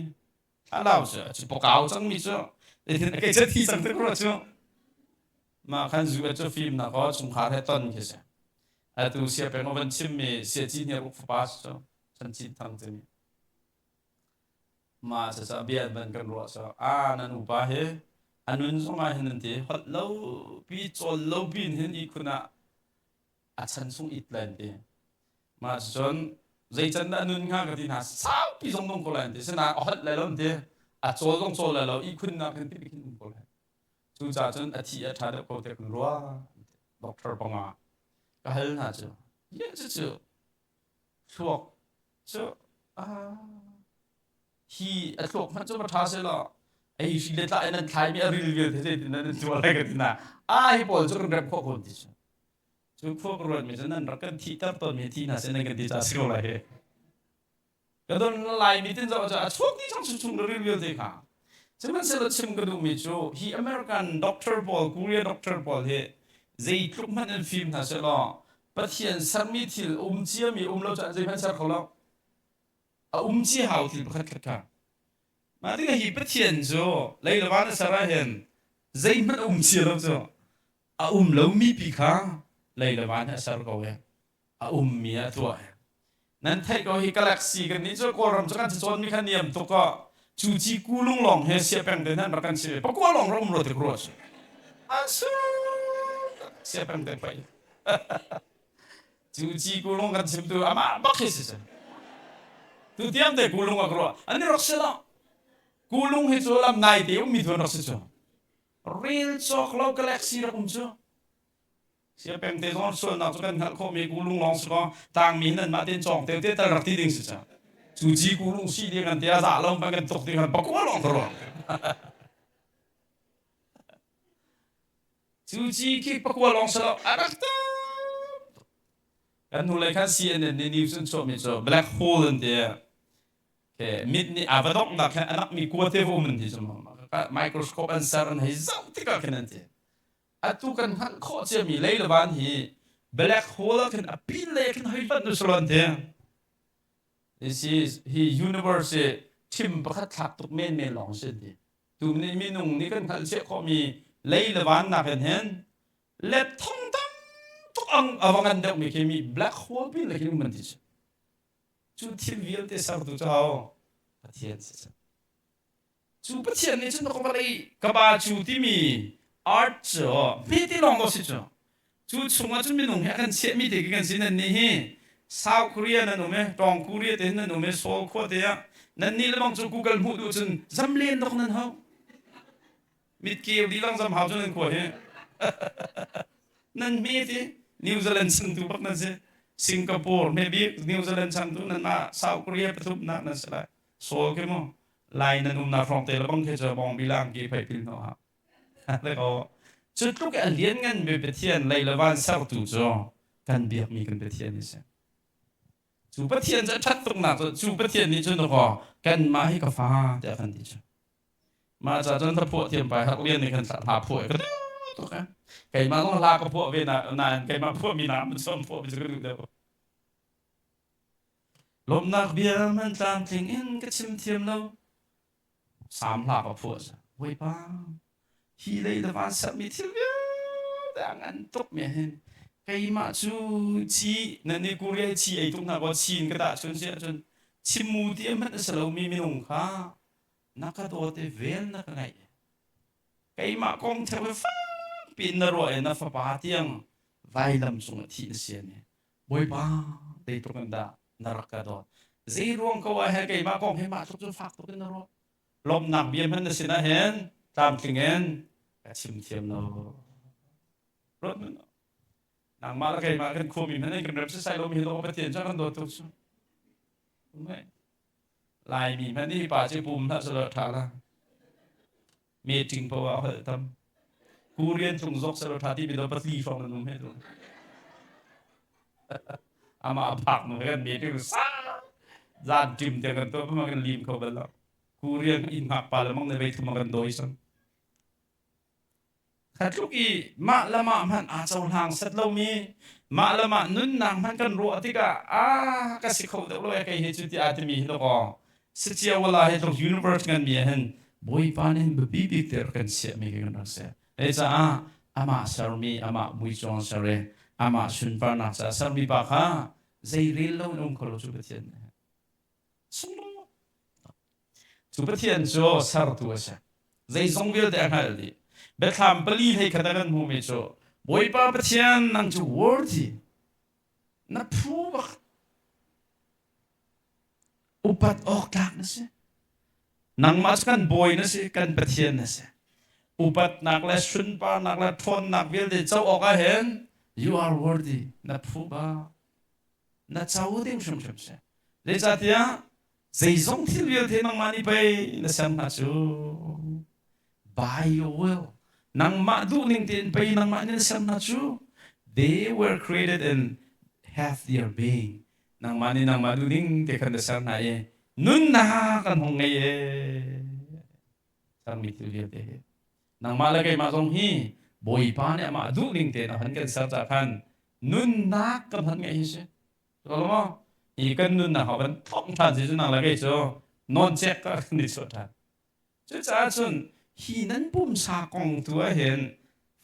Speaker 1: Thlarau cu cu pakau cangmi cu kei cu thi cang te rua cu mah khan zu cu fimnak aw chungkhar he ton khi si. Atu sia peng van chimmi sia ci hniar uk fapa cu chan chin thang timi. Ma caca bia ban kan ruah so a nan upa hi anun zong ah hin an ti holh lo pi cawl lo pin hin i khun ah a chan sung it lai an ti. Ma cun zei can dah nun hnga ka ti hna saupi zong nung ko lai an ti. Sinain a holh lai lo an ti. A cawl zong cawl lai lo i khun nak hin ti khin um ko lai. Cucaah cun a thi a ṭha deuh ko tiah kan ruah. Doctor panga ka hal hna cu ye cucu thluak cu hi a thluak hmanh cu va ṭha seh law ei hri le tla in an thlaimi a ril vialte zeitin nan tuah lai ka ti na a hi pawl cu kan remh khawh ko ti cu cu khua ka ruatmi cu nan rak kan thihter tawnmi thi hna seh nan kan ti ca si ko lai hi Ka don Laimi tin zoh cu a chuak dih cang chung ril vialte kha. Sihmanhsehlaw chim ka duhmi cu hi American doctor pawl, Korea doctor pawl hi zeitluk hmanh an fim hna sehlaw Pathian sermi thil um ciami um lo caan zeihmanh ser kho lo. A um cia hau thil pakhat khat kha. Mah tikah hi Pathian cu lei le van a ser ahhin zeihmanh a um cia lo cu a um lomi pi kha lei le van hi a ser ko i a ummi ah tuah. Nan theih ko hi galaxy kan nih cu Kawlram cu kan cacawnmi kha niam tuk ah cu ci kulung lawng he sia peng te nan rak kan si ve pakua lawng rak um ro tik rua cu. Asu sia peng te pai. Cu ci kulung kan chim tu amah bak hi si si. Tu tiang te kulung ak rua. Ani rak si lo. Kulung hi cu lam nai te ummi tu an rak si cu. Rel cawk lo galaxy rak um cu. Siapeng te zong sualnak cu kan hngalh khawhmi kulung lawng si kaw tangmi nan mah tein cawng te te tal rak ti ding si ca. Cu ci kulung si ding an ti a za lo kan tuk ding kan pakua lawng ka ruang. Cu ci khi pakua lawng si lo a rak tam. Kan hnulei khan CNN nih news an chuahmi cu black hole an ti. Mit nih a va donghnak khan a nakmi kua te va um an ti cu microscope an ser an hei zoh tikah khin an ti. Atu kan hngalh khawh ciami lei le van hi black hole ah khin a pin lei ah khin hoi hlat nu salon te. This is hi universe hi thim pakhat thlak tuk men men lawng si ti. Tu nih minung nih kan hngalh chiah khawhmi lei le van nak in hin let thong tam tuk ang a va ngan deuhmi khi mi black hole pin le khi man ti cu. Cu thil vialte sertu cu ho? Pathian si. Cu Pathian nih cun ka vawlei ka ba cu timi art cu hmete lawng dawh si cu. Cu chungah cun minung hi a kan chiahmi te khi kan si. Nannih hi South Korea nan um i Tawng Korea te hin nan um i Seoul khua te ah nannih le bang cu Google hmuh duh cun zam len dok nan hau. Mitkeu dilang zam hau cu nan khua hi. Nan hme ti New Zealand changtu bak nan si. Singapore maybe New Zealand changtu nan mah South Korea pathumnak nan si lai. Saul khi mu Lai nan umnak hrawng te le bang khi cu bawng bilang ki phei pil hno ha. Le ko cu tluk a lian ngan mi Pathian lei le van sertu cu kan biakmi kan Pathian hi si. Cu Pathian cu a ṭhat tuknak cu cu Pathian nih cun kaw kanmah hi ka fa tiah kan ti cu. Mah ca cun hla phuah thiam pai hak lian nih khan hla phuah ka duh tuk eh. Keimah zong hla ka phuah ve na nain keimah phuahmi na man som phuah mi cu ka duh deuh. Lawmhnak bia hmanh tlamtling in ka chim thiam lo. Sam hla ka phuah cu. Bawipa, hi lei le van sermi thil vialte a ngan tuk mi hin keimah cu ci nan nih Korea chi ei tuk hna kaw chi in ka dah chun si ahcun chimmu ti hmanh a si lomi minung kha na ka dawt i vel na ka ngaih. Keimah kong theu hi fakpi in na ruah i na fapa tiang vailam cung ah thih na sian i Bawipa zeitluk in dah na rak ka dawt. Zei ruang ko ah he keimah kong he mah tluk cun fak tuk in na ruah. Lawmhnak bia hmanh na sinah hin tlamtling in ka chim thiam lo. Ruat hmanh. Nangmah le keimah kan khuami hmanh in kan rem sisai lomi hi Pathian cu kan dawt tuk cu. Laimi hmanh hi pa cu pum hlah selaw ṭha la. Meeting poah ah holh tam. Korean tlung zok selaw ṭha ti mi do patli hrawng nan um he tu. Amah a phak nu kan meeting sa zan tim te kan to ma kan lim kho bal lo. Korean in hngak pa le mang ne vei thum kan doi sang. Kha tluk i mah le mah hmanh aa cohlang set lomi, mah le mah nunnak hmanh kan ruah tikah ah ka si kho deuh lo e kei hi cu ti aa timi hi dawkaw si cia wala hi tluk universe ngan mi ah hin Bawipa nih hin biapi bik te rak kan chiahmi khi kan rak si. Hei caah amah sermi amah muicuang ser i. Amah sunparnak caah sermi pa kha zei rel lo in um kho lo cu Pathian nih. Sunglawi. Cu Pathian cu sertu a si. Zeizong vialte a hngalh dih. Biathlam pali hlei khat a kan hmuhmi cu Bawipa Pathian nang cu worthy na phu bak upat awk tlak na si. Nangmah cu kan bawi na si, kan Pathian na si. Upatnak le sunparnak le ṭhawnnak vialte co awk ah hin you are worthy na phu bak. Na co ding hrimhrim si. Zeicahtiah zeizong thil vialte nangmah nih pei na ser hna cu by your will nangmah duhning tein pei nangmah nih na ser hna cu they were created and have their being nangmah nih nangmah duhning te khan na ser hna i nunnak kan hung ngei e sermi thil vialte hi nangmah le keimah zong hi Bawipa nih amah duhning tein a hman kan ser ca khan nunnak kan hman ngeih hi si Maw? Hi kan nunnak ah kan thawk ṭhan si cu nang le kei cu nawncek ka kan i chuah ṭhan. Cucaah cun hi nan pumsa kong tu ah hin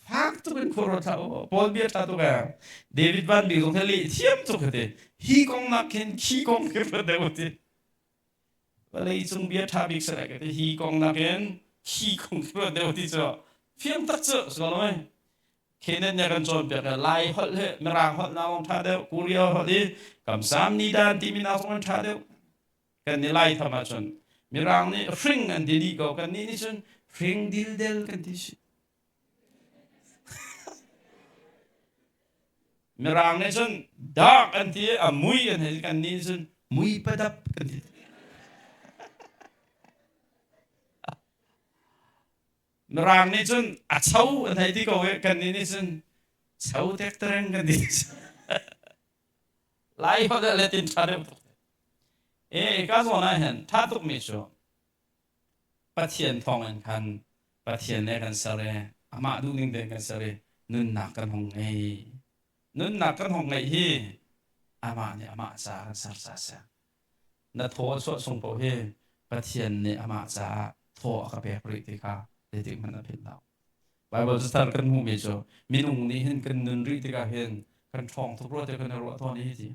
Speaker 1: fak tuk in khua ruat hlah u. Paul bia ṭha tuk ee. David Van Bik zong hi leh thiam tuk hi ti. Hi kong nak khin khi kong khi ruat deuh u ti. Vawlei cung bia ṭha bik si lai ka ti. Hi kong nakin khi kong khi ruat deuh ti cu fiang tak cu si ko lo mei? Kenan nih a kan cawnpiak i Lai holh hi Mirang holh nak zong ṭha deuh, Korea holh i kamsam nidan timi nak zong an ṭha deuh. Kan i Lai tham ahcun Mirang nih hring an ti dih ko, kannih nih cun hring dildel kan ti si. Mirang nih cun dark an ti i a mui an hei kannih nih cun mui padap kan ti. Mirang nih cun a cho an hei ti ko i kannih nih cun cho tektereng kan ti. Lai holh le tin ṭha deuh tuk. E ka zawn ah hin ṭha tukmi cu Pathian thawngin khan Pathian le kan ser i amah duhning tein kan ser i nunnak kan hung ngei. Nunnak kan hung ngeih hi amah nih amah caah kan ser ca a si. Na thaw a chuah chung paoh hi Pathian nih amah caah thaw a ka pek rih ti kha zeitik hmanh a philh lo. Baibal cathar kan hmuhmi cu minung nih hin kan nun rih tikah hin kan ṭhawng tuk rua ti kan i ruah tawn hi ti.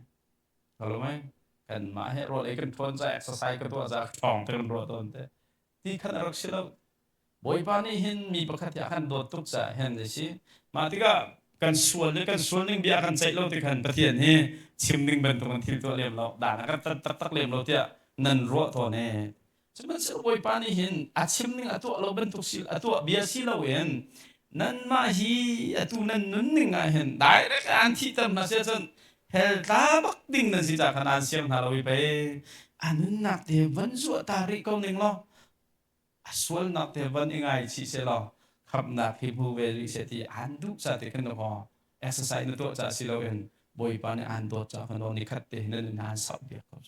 Speaker 1: Halo mei? Kanmah he rawl ei kan ṭhawn ca exercise ka tuah ca ṭhawng te kan ruah tawn te. Ti khan a rak si lo. Bawipa nih hin mi pakhat hi a kan dawt tuk caah hin a si. Mah tikah kan sual le kan sual ning bia kan ceih lo ti khan Pathian hi chim ding bantuk in thil tuah lem lo, dan a kan tat taktak lem lo tiah nan ruah tawn ee. Sihmanhsehlaw Bawipa nih hin a chim ning a tuah lo bantuk si a tuah bia si loin nanmah hi atu nan nunning ah hin direct an thihter hna sia cun hell tla bak ding nan si ca khan aan siang hna lo i pei a nunnak te van zuah ta rih ko ning law a sualnak te van i ngaichih sehlaw khamhnak hi hmu ve rih seh ti aan duh ca te khan aw exercise na tuah ca si loin Bawipa nih aan dawt ca khan aw nikhat te hin na nun aan sauh biak ko.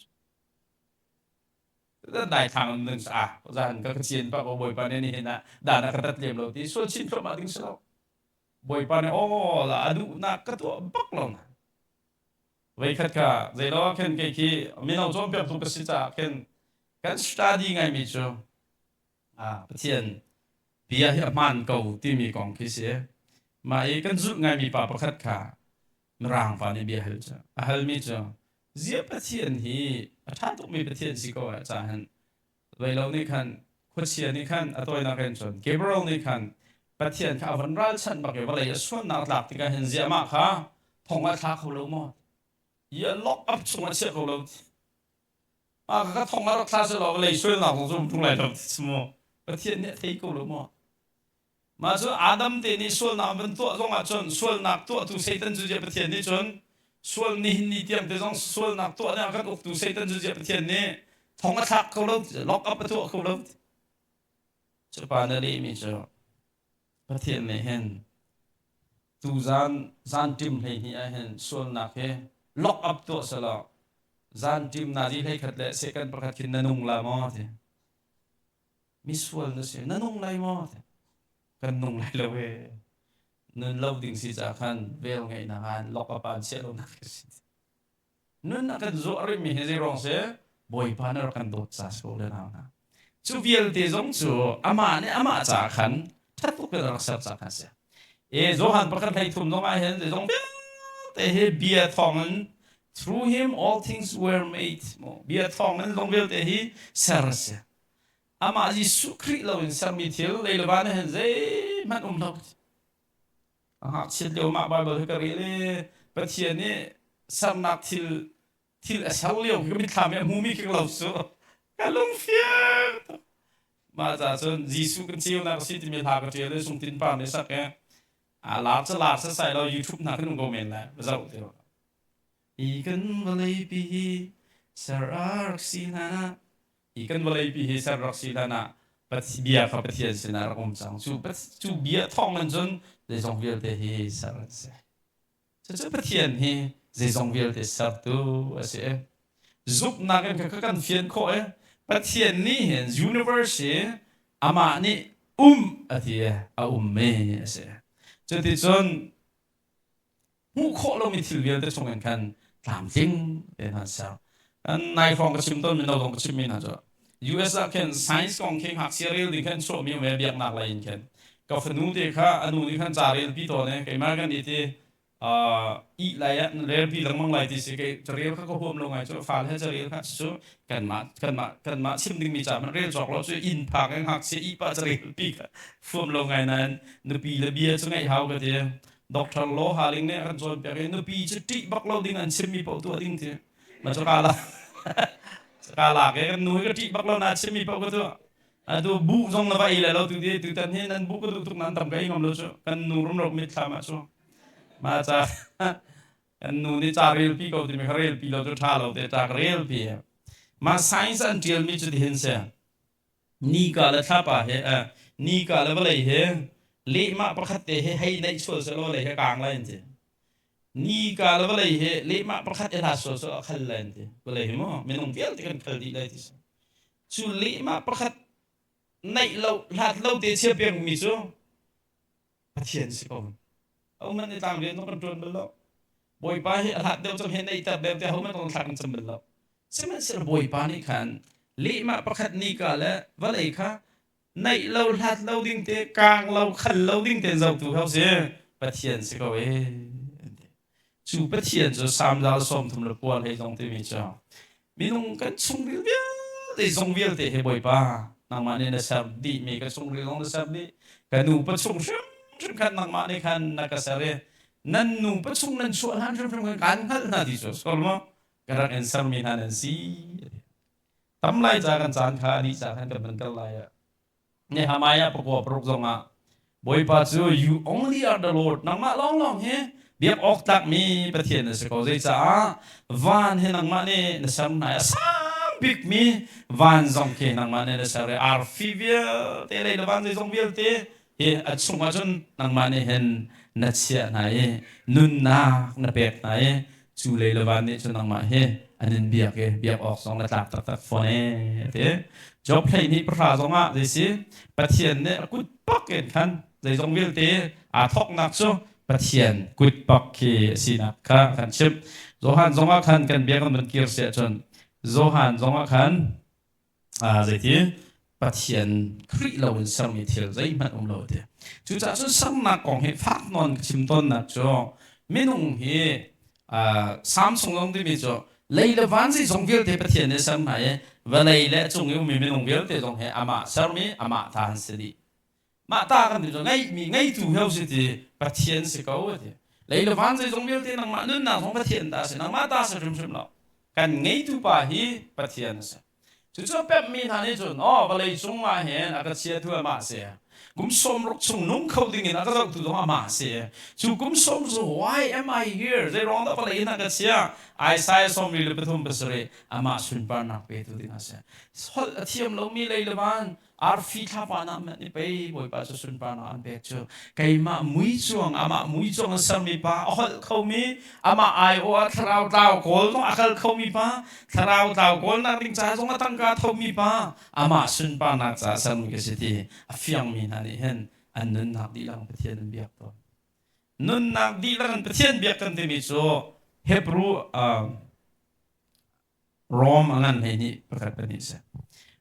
Speaker 1: Dai thang nung sa ah zan ka ka cian pa ko Bawipa nih nihin ah dan a ka tat lem lo ti sual chin thluahmah ding si lo. Bawipa nih aw la a duhnak ka tuah bak lo na. Voikhat kha zeilo ah khin kei khi mino cawnpiaktu ka si caah khin kan study ngaimi cu Pathian bia hi a hmaan ko timi kong khi si. Mah i kan zulh ngaimi pa pakhat kha Mirang pa nih bia hal cu a halmi cu ziah Pathian hi a ṭha tukmi Pathian si ko ah cah hin Veilo nih khan khuachia nih khan a tawinak in cun Gabriel nih khan Pathian kha a von ralchanh bak i vawlei a suannak tlak tikah hin ziah mah kha thong ah thla kho lo maw? Ia lock up chung ah chiah ko lo. Mah kha thong ah rak thla selaw vawlei sualnak zong zum ṭung lai lo ti mu. Pathian nih a thei ko lo maw? Mah cu Adam te nih sualnak an van tuah zong ah cun sualnak tuahtu Satan cu ziah Pathian nih cun sual nihin ni tiang te zong sualnak tuah ding ah kan uktu Satan cu ziah Pathian nih thong a thlak kho lo lock up a tuah kho lo cu pa na lehmi cu Pathian nih hin tu zan zan ṭim 12 ah hin sualnak hi lock up tuah selaw zan ṭim nazi 11 le second pakhat khin na nung la maw ti misual na si na nung lai maw kan nung lai lo e nun lo ding si ca khan vel ngeihnak ah lock up an chiah lo nak si nun a kan zuah rih mi hi zei ruang si bawipa na rak kan dawt ca si ko le nau hna cu vialte zong cu amah nih amah ca khan ṭhat tuk in a rak ser ca khan si e Johan pakhat hlei thum zong ah hin zeizong vialte. vialte hi bia thawngin through him all things were made bia thawngin zong vialte hi ser a si. Amah Jesuh Khrih loin sermi thil lei le van ah hin zeihmanh um lo. A ngakchiat lio mah Bible hi ka rel i Pathian nih sernak thil thil a ser lio khi ka mitthlam i a hmumi khi ka lo cu ka lungfiang tuk. Mah ca cun Jesuh kan ceunak a si timi hla ka ṭial i Sungtin pa nih sak i a lar cu lar sasai lo YouTube hna kan um ko men lai va zoh ti lo. Hi kan vawleipi hi ser a rak si hlan ah hi kan vawleipi hi ser rak si hlan ah bia kha Pathian sinah rak um cang. Cu cu bia thawng in cun zeizong vialte hi ser an si. Cucu Pathian hi zeizong vialte sertu a si. Zumhnak in kha kan fian khawh i Pathian nih hin universe hi amah nih um a ti i a ummi a si. Cuticun hmuh khawh lomi thil vialte chungin khan tlamtling tein an ser. Kan nai hrawng ka chim tawn mino zong ka chimmi hna cu US ah khin science kong khi ngakchia rel ding khan chuahmi um e biaknak lei in khin ka fanu te kha a nu nih khan ca rel pi tawn e keimah kan i ti ih lai ah rel pi lengmang lai ti si kei carel kha ka huam lo ngai cu fal he carel kha cu kanmah kanmah kanmah chim dingmi ca hmanh rel cawk lo cu inn phak in ngakchia ih pah carel pi kha fuam lo ngai nain nupi le bia cu ngaih hau ka ti Doctor Law Haling nih a kan cawnpiak i nupi cu ṭih bak lo ding an chimmi paoh tuah ding ti ma cu ka la ka lak i kan nu hi ka ṭih bak lo na chimmi paoh ka tuah atu buh zong na va ei lai lo tu ti tutan hi nan buh ka duh tuk nan tam ka ei ngam lo cu kan nu rumro mitthlam ah cu ma ca kan nu nih ca relpi ko timi kha relpi lo cu ṭha lo te ca ka relpi ma science an ṭialmi cu tihin si Nika le thlapa he nika le vawlei he lehmah pakhat te he hei neih sual selaw lei he kaang lai an ti. Nika le vawlei he lehmah pakhat i hlat sual selaw a khal lai an ti. Vawlei hi maw minung vialte kan khal dih lai ti si. Cu lehmah pakhat neih lo hlat lo te chia pengmi cu Pathian si ko. Hohmanh nih tlang rian zong kan ṭuan bal lo. Bawipa hi a hlat deuh cang he neihter deuh tiah hohmanh kan thla kan cam bal lo. Sihmanhsehlaw Bawipa nih khan lehmah pakhat nika le vawlei kha naih lo hlat lo ding te kaang lo khal lo ding te zohtu kha si Pathian si ko ee. Cu Pathian cu Salm zal 39 hlei zong timi cu minung kan chungril vialte zong vialte he Bawipa nangmah nih na ser dihmi ka chungril zong na ser dih ka nupa chung hrimhrim khan nangmah nih khan na ka ser i nan nupa chung nan chuah hlan hrimhrim khan kaan hngalh hna ti cu sol maw ka rak in sermi hna nan si tam lai ca kan caan kha a dih ca khan kan van kal lai ah Nehemiah pakua paruk zongah Bawipa cu you only are the Lord nangmah lawnglawng hi biak awk tlakmi Pathian na si ko zeicaah van hi nangmah nih na ser hna i a sang bikmi van zong khi nangmah nih na ser i arfi vialte lei le van zeizong vialte hi a chungah cun nangmah nih hin na chiah hna i nunnak na pek hna i cu lei le van nih cun nangmah hi an in biak i biak awk zong na tlak taktak fawn ee ti Job 12 pahra zong ah zei si Pathian nih a kut pak in khan zeizong vialte aa thawknak cu Pathian kut pak khi a sinak kha kan chimh Johan zong ah khan kan bia kan van kir si ahcun Johan zong ah khan zeiti Pathian Khrih lo in sermi thil zeihmanh um lo ti. Cucaah cun sernak kong hi fak nawn ka chim tawnnak cu minung hi Samsung zong timi cu lei le van zeizong vialte Pathian nih ser hna i vawlei le cung i ummi minung vialte zong hi amah sermi amah ta an si dih. Mah ta kan ti cu ngeihmi ngeitu heu si ti Pathian si ko a ti. Lei le van zeizong vialte nangmah nunnak zong Pathian ta a si nangmah ta si hrimhrim lo. Kan ngeitu pa hi Pathian a si. Cucu a pemhmi hna nih cun aw vawlei cung ah hin a ka chiatu amah a si. Kum 60 chung nung kho ding in a ka zohtu zong amah a si. Cu kum sawm cu why am I here? Zei ruang dah vawlei in a ka chia? Isaiah 43 pasarih amah sunparnak petu ding a si. Holh a thiam lomi lei le van arfi thlapa na met ni pei bawipa cu sunparnak an pek cu keimah mui cuang amah mui cuang an sermi pa a holh khomi amah aiawh ah thlarau tlau kawl zong a kal khomi pa thlarau tlau kawlnak ding ca zong a tangka thomi pa amah sunparnak ca sermi ka si ti a fiangmi hna nih hin an nunnak dihlak Pathian an biak tawn nunnak dihlak in Pathian biak kan timi cu Hebrew Rom a ngan 12 pakhat pahnih si.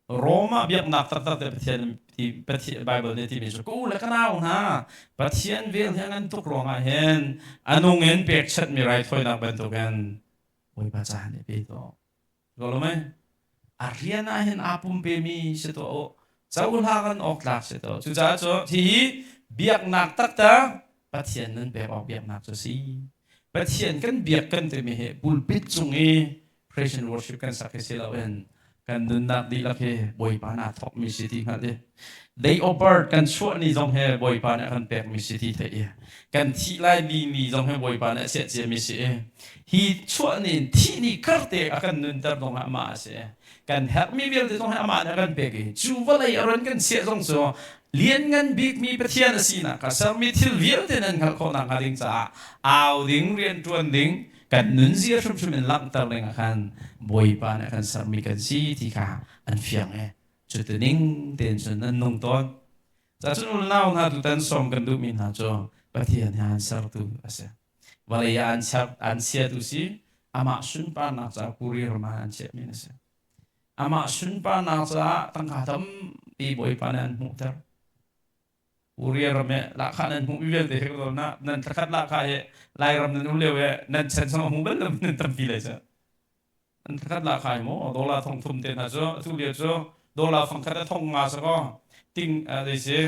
Speaker 1: Rome ah biaknak taktak te Pathian ti Pathian Bible nih timi cu ka u le ka nau hna Pathian vel hi a ngan tuk ruangah hin a nung in pekchanhmi raithawinak bantukin Bawipa ca nih pe tuah. Ko mei? A rian ah hin aa pumpemi si tuah u. Cohlang awk tlak si tuah. Cucaah cu hihi biaknak taktak Pathian nan pek awk biaknak cu si. Pathian kan biak kan timi hi pulpit cung i praise and worship kan sak hi si loin kan nunnak dihlak hi Bawipa naa thawkmi si ti hngalh i day of birth kan chuah ni zong he Bawipa nih a kan pekmi si ti theih i kan thih lai ni ni zong he Bawipa nih a chiah ciami si i hi chuah ni in thih ni karte a kan nunter zong ah amah a si kan herhmi vialte zong hi amah nih a kan pek i cu vawlei a ron kan chiah zong cu lianngan bikmi Pathian a sinak kha sermi thil vialte nan hngalh khawh nakhnga ding caah au ding rianṭuan ding kan nunzia hrimhrim in langhter ding ah khan Bawipa nih a kan sermi kan si ti kha an fiang i cuti ning tein cun an nung tawn. Cacun unau hna tutan sawm kan duhmi hna cu Pathian he an sertu a si. Vawlei ah an ser an chiatu si amah sunparnak caah kuri ram ah an chiahmi a si. Amah sunparnak caah tangka tampi Bawipa nih an hmuhter. Uriah ram he lahkhah nan hmuhmi vialte he ka na nan thlakhat lahkhah he Lairam nan um lio he nan chan chung a hmu bal lo nan tampi lai cu. Nan thlakhat lahkhah hi maw dollar thong thum te hna cu atu lio cu dollar fangkhat a thong nga sa kaw ting zei si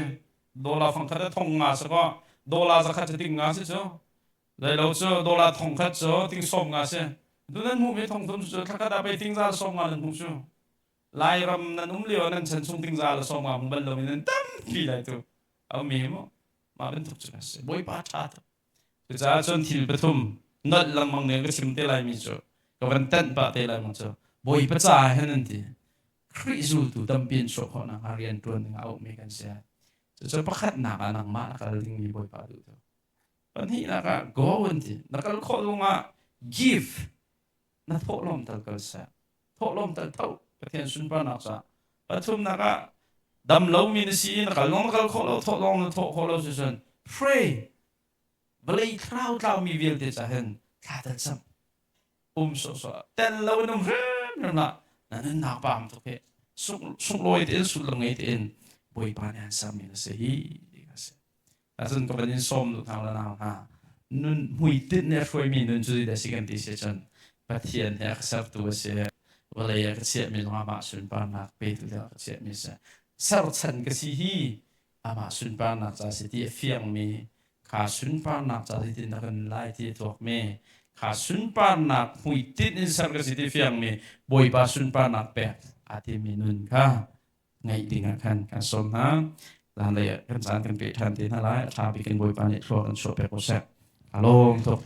Speaker 1: dollar fangkhat a thong nga sa kaw dollar zakhat cu ting nga si cu zei lo cu dollar thong khat cu ting sawm nga si tu nan hmuhmi thong thum cu thlakhat ah pei ting za sawm nga nan hmuh cu Lairam nan um lio nan chan chung tingza le sawm nga hmu bal loin nan tampi lai tu a mi mu mah bantuk cu a si Bawipa ṭha tuk cucaah cun thil pathum nolh lengmang nih ka chim te lai mi cu ka van tenh pah te lai mang cu Bawipa caah hin an ti Khrih zultu tampi in chuah khawh nakhnga rian ṭuan ding ah auhmi kan si cucu pakhatnak ah nangmah na kal dingmi Bawipa duh tu pahnihnak ah go an ti na kal khawh zongah give na thawhlawm tal kal seh thawhlawm tal tho Pathian sunparnak caah pathumnak ah dam lomi na si na kal lawng na kal khawh lo thawh lawng na thawh khawh lo si cun pray vawlei thlarau tlaumi vialte ca hin thla tal cam um sawhsawh tel lo in um hrimhrim lah na nunnak paam tuk hi sunglawi tein sullam ngei tein Bawipa nih an sermi na si hi ti a si Ahcun ka van in sawm duh hna la nau hna. Nun hmuitinh nih a hruaimi nun cu zeidah si kan ti si cun Pathian he a ka sertu a si. Vawlei a ka chiahmi zong amah sunparnak petu ding a ka chiahmi a si. Serchan ka si hi amah sunparnak ca si ti a fiangmi kha sunparnak ca zeitin dah kan lai ti a tuakmi kha sunparnak hmuitinh in ser ka si ti fiangmi Bawipa sunparnak pek aa timmi nun kha ngeih ding ah khan kan sawm hna. Zanlei ah kan caan kan peh ṭhan te hna lai. A ṭha bik in Bawipa nih thlua kan chuah pek ko seh. Aa lawm tuk.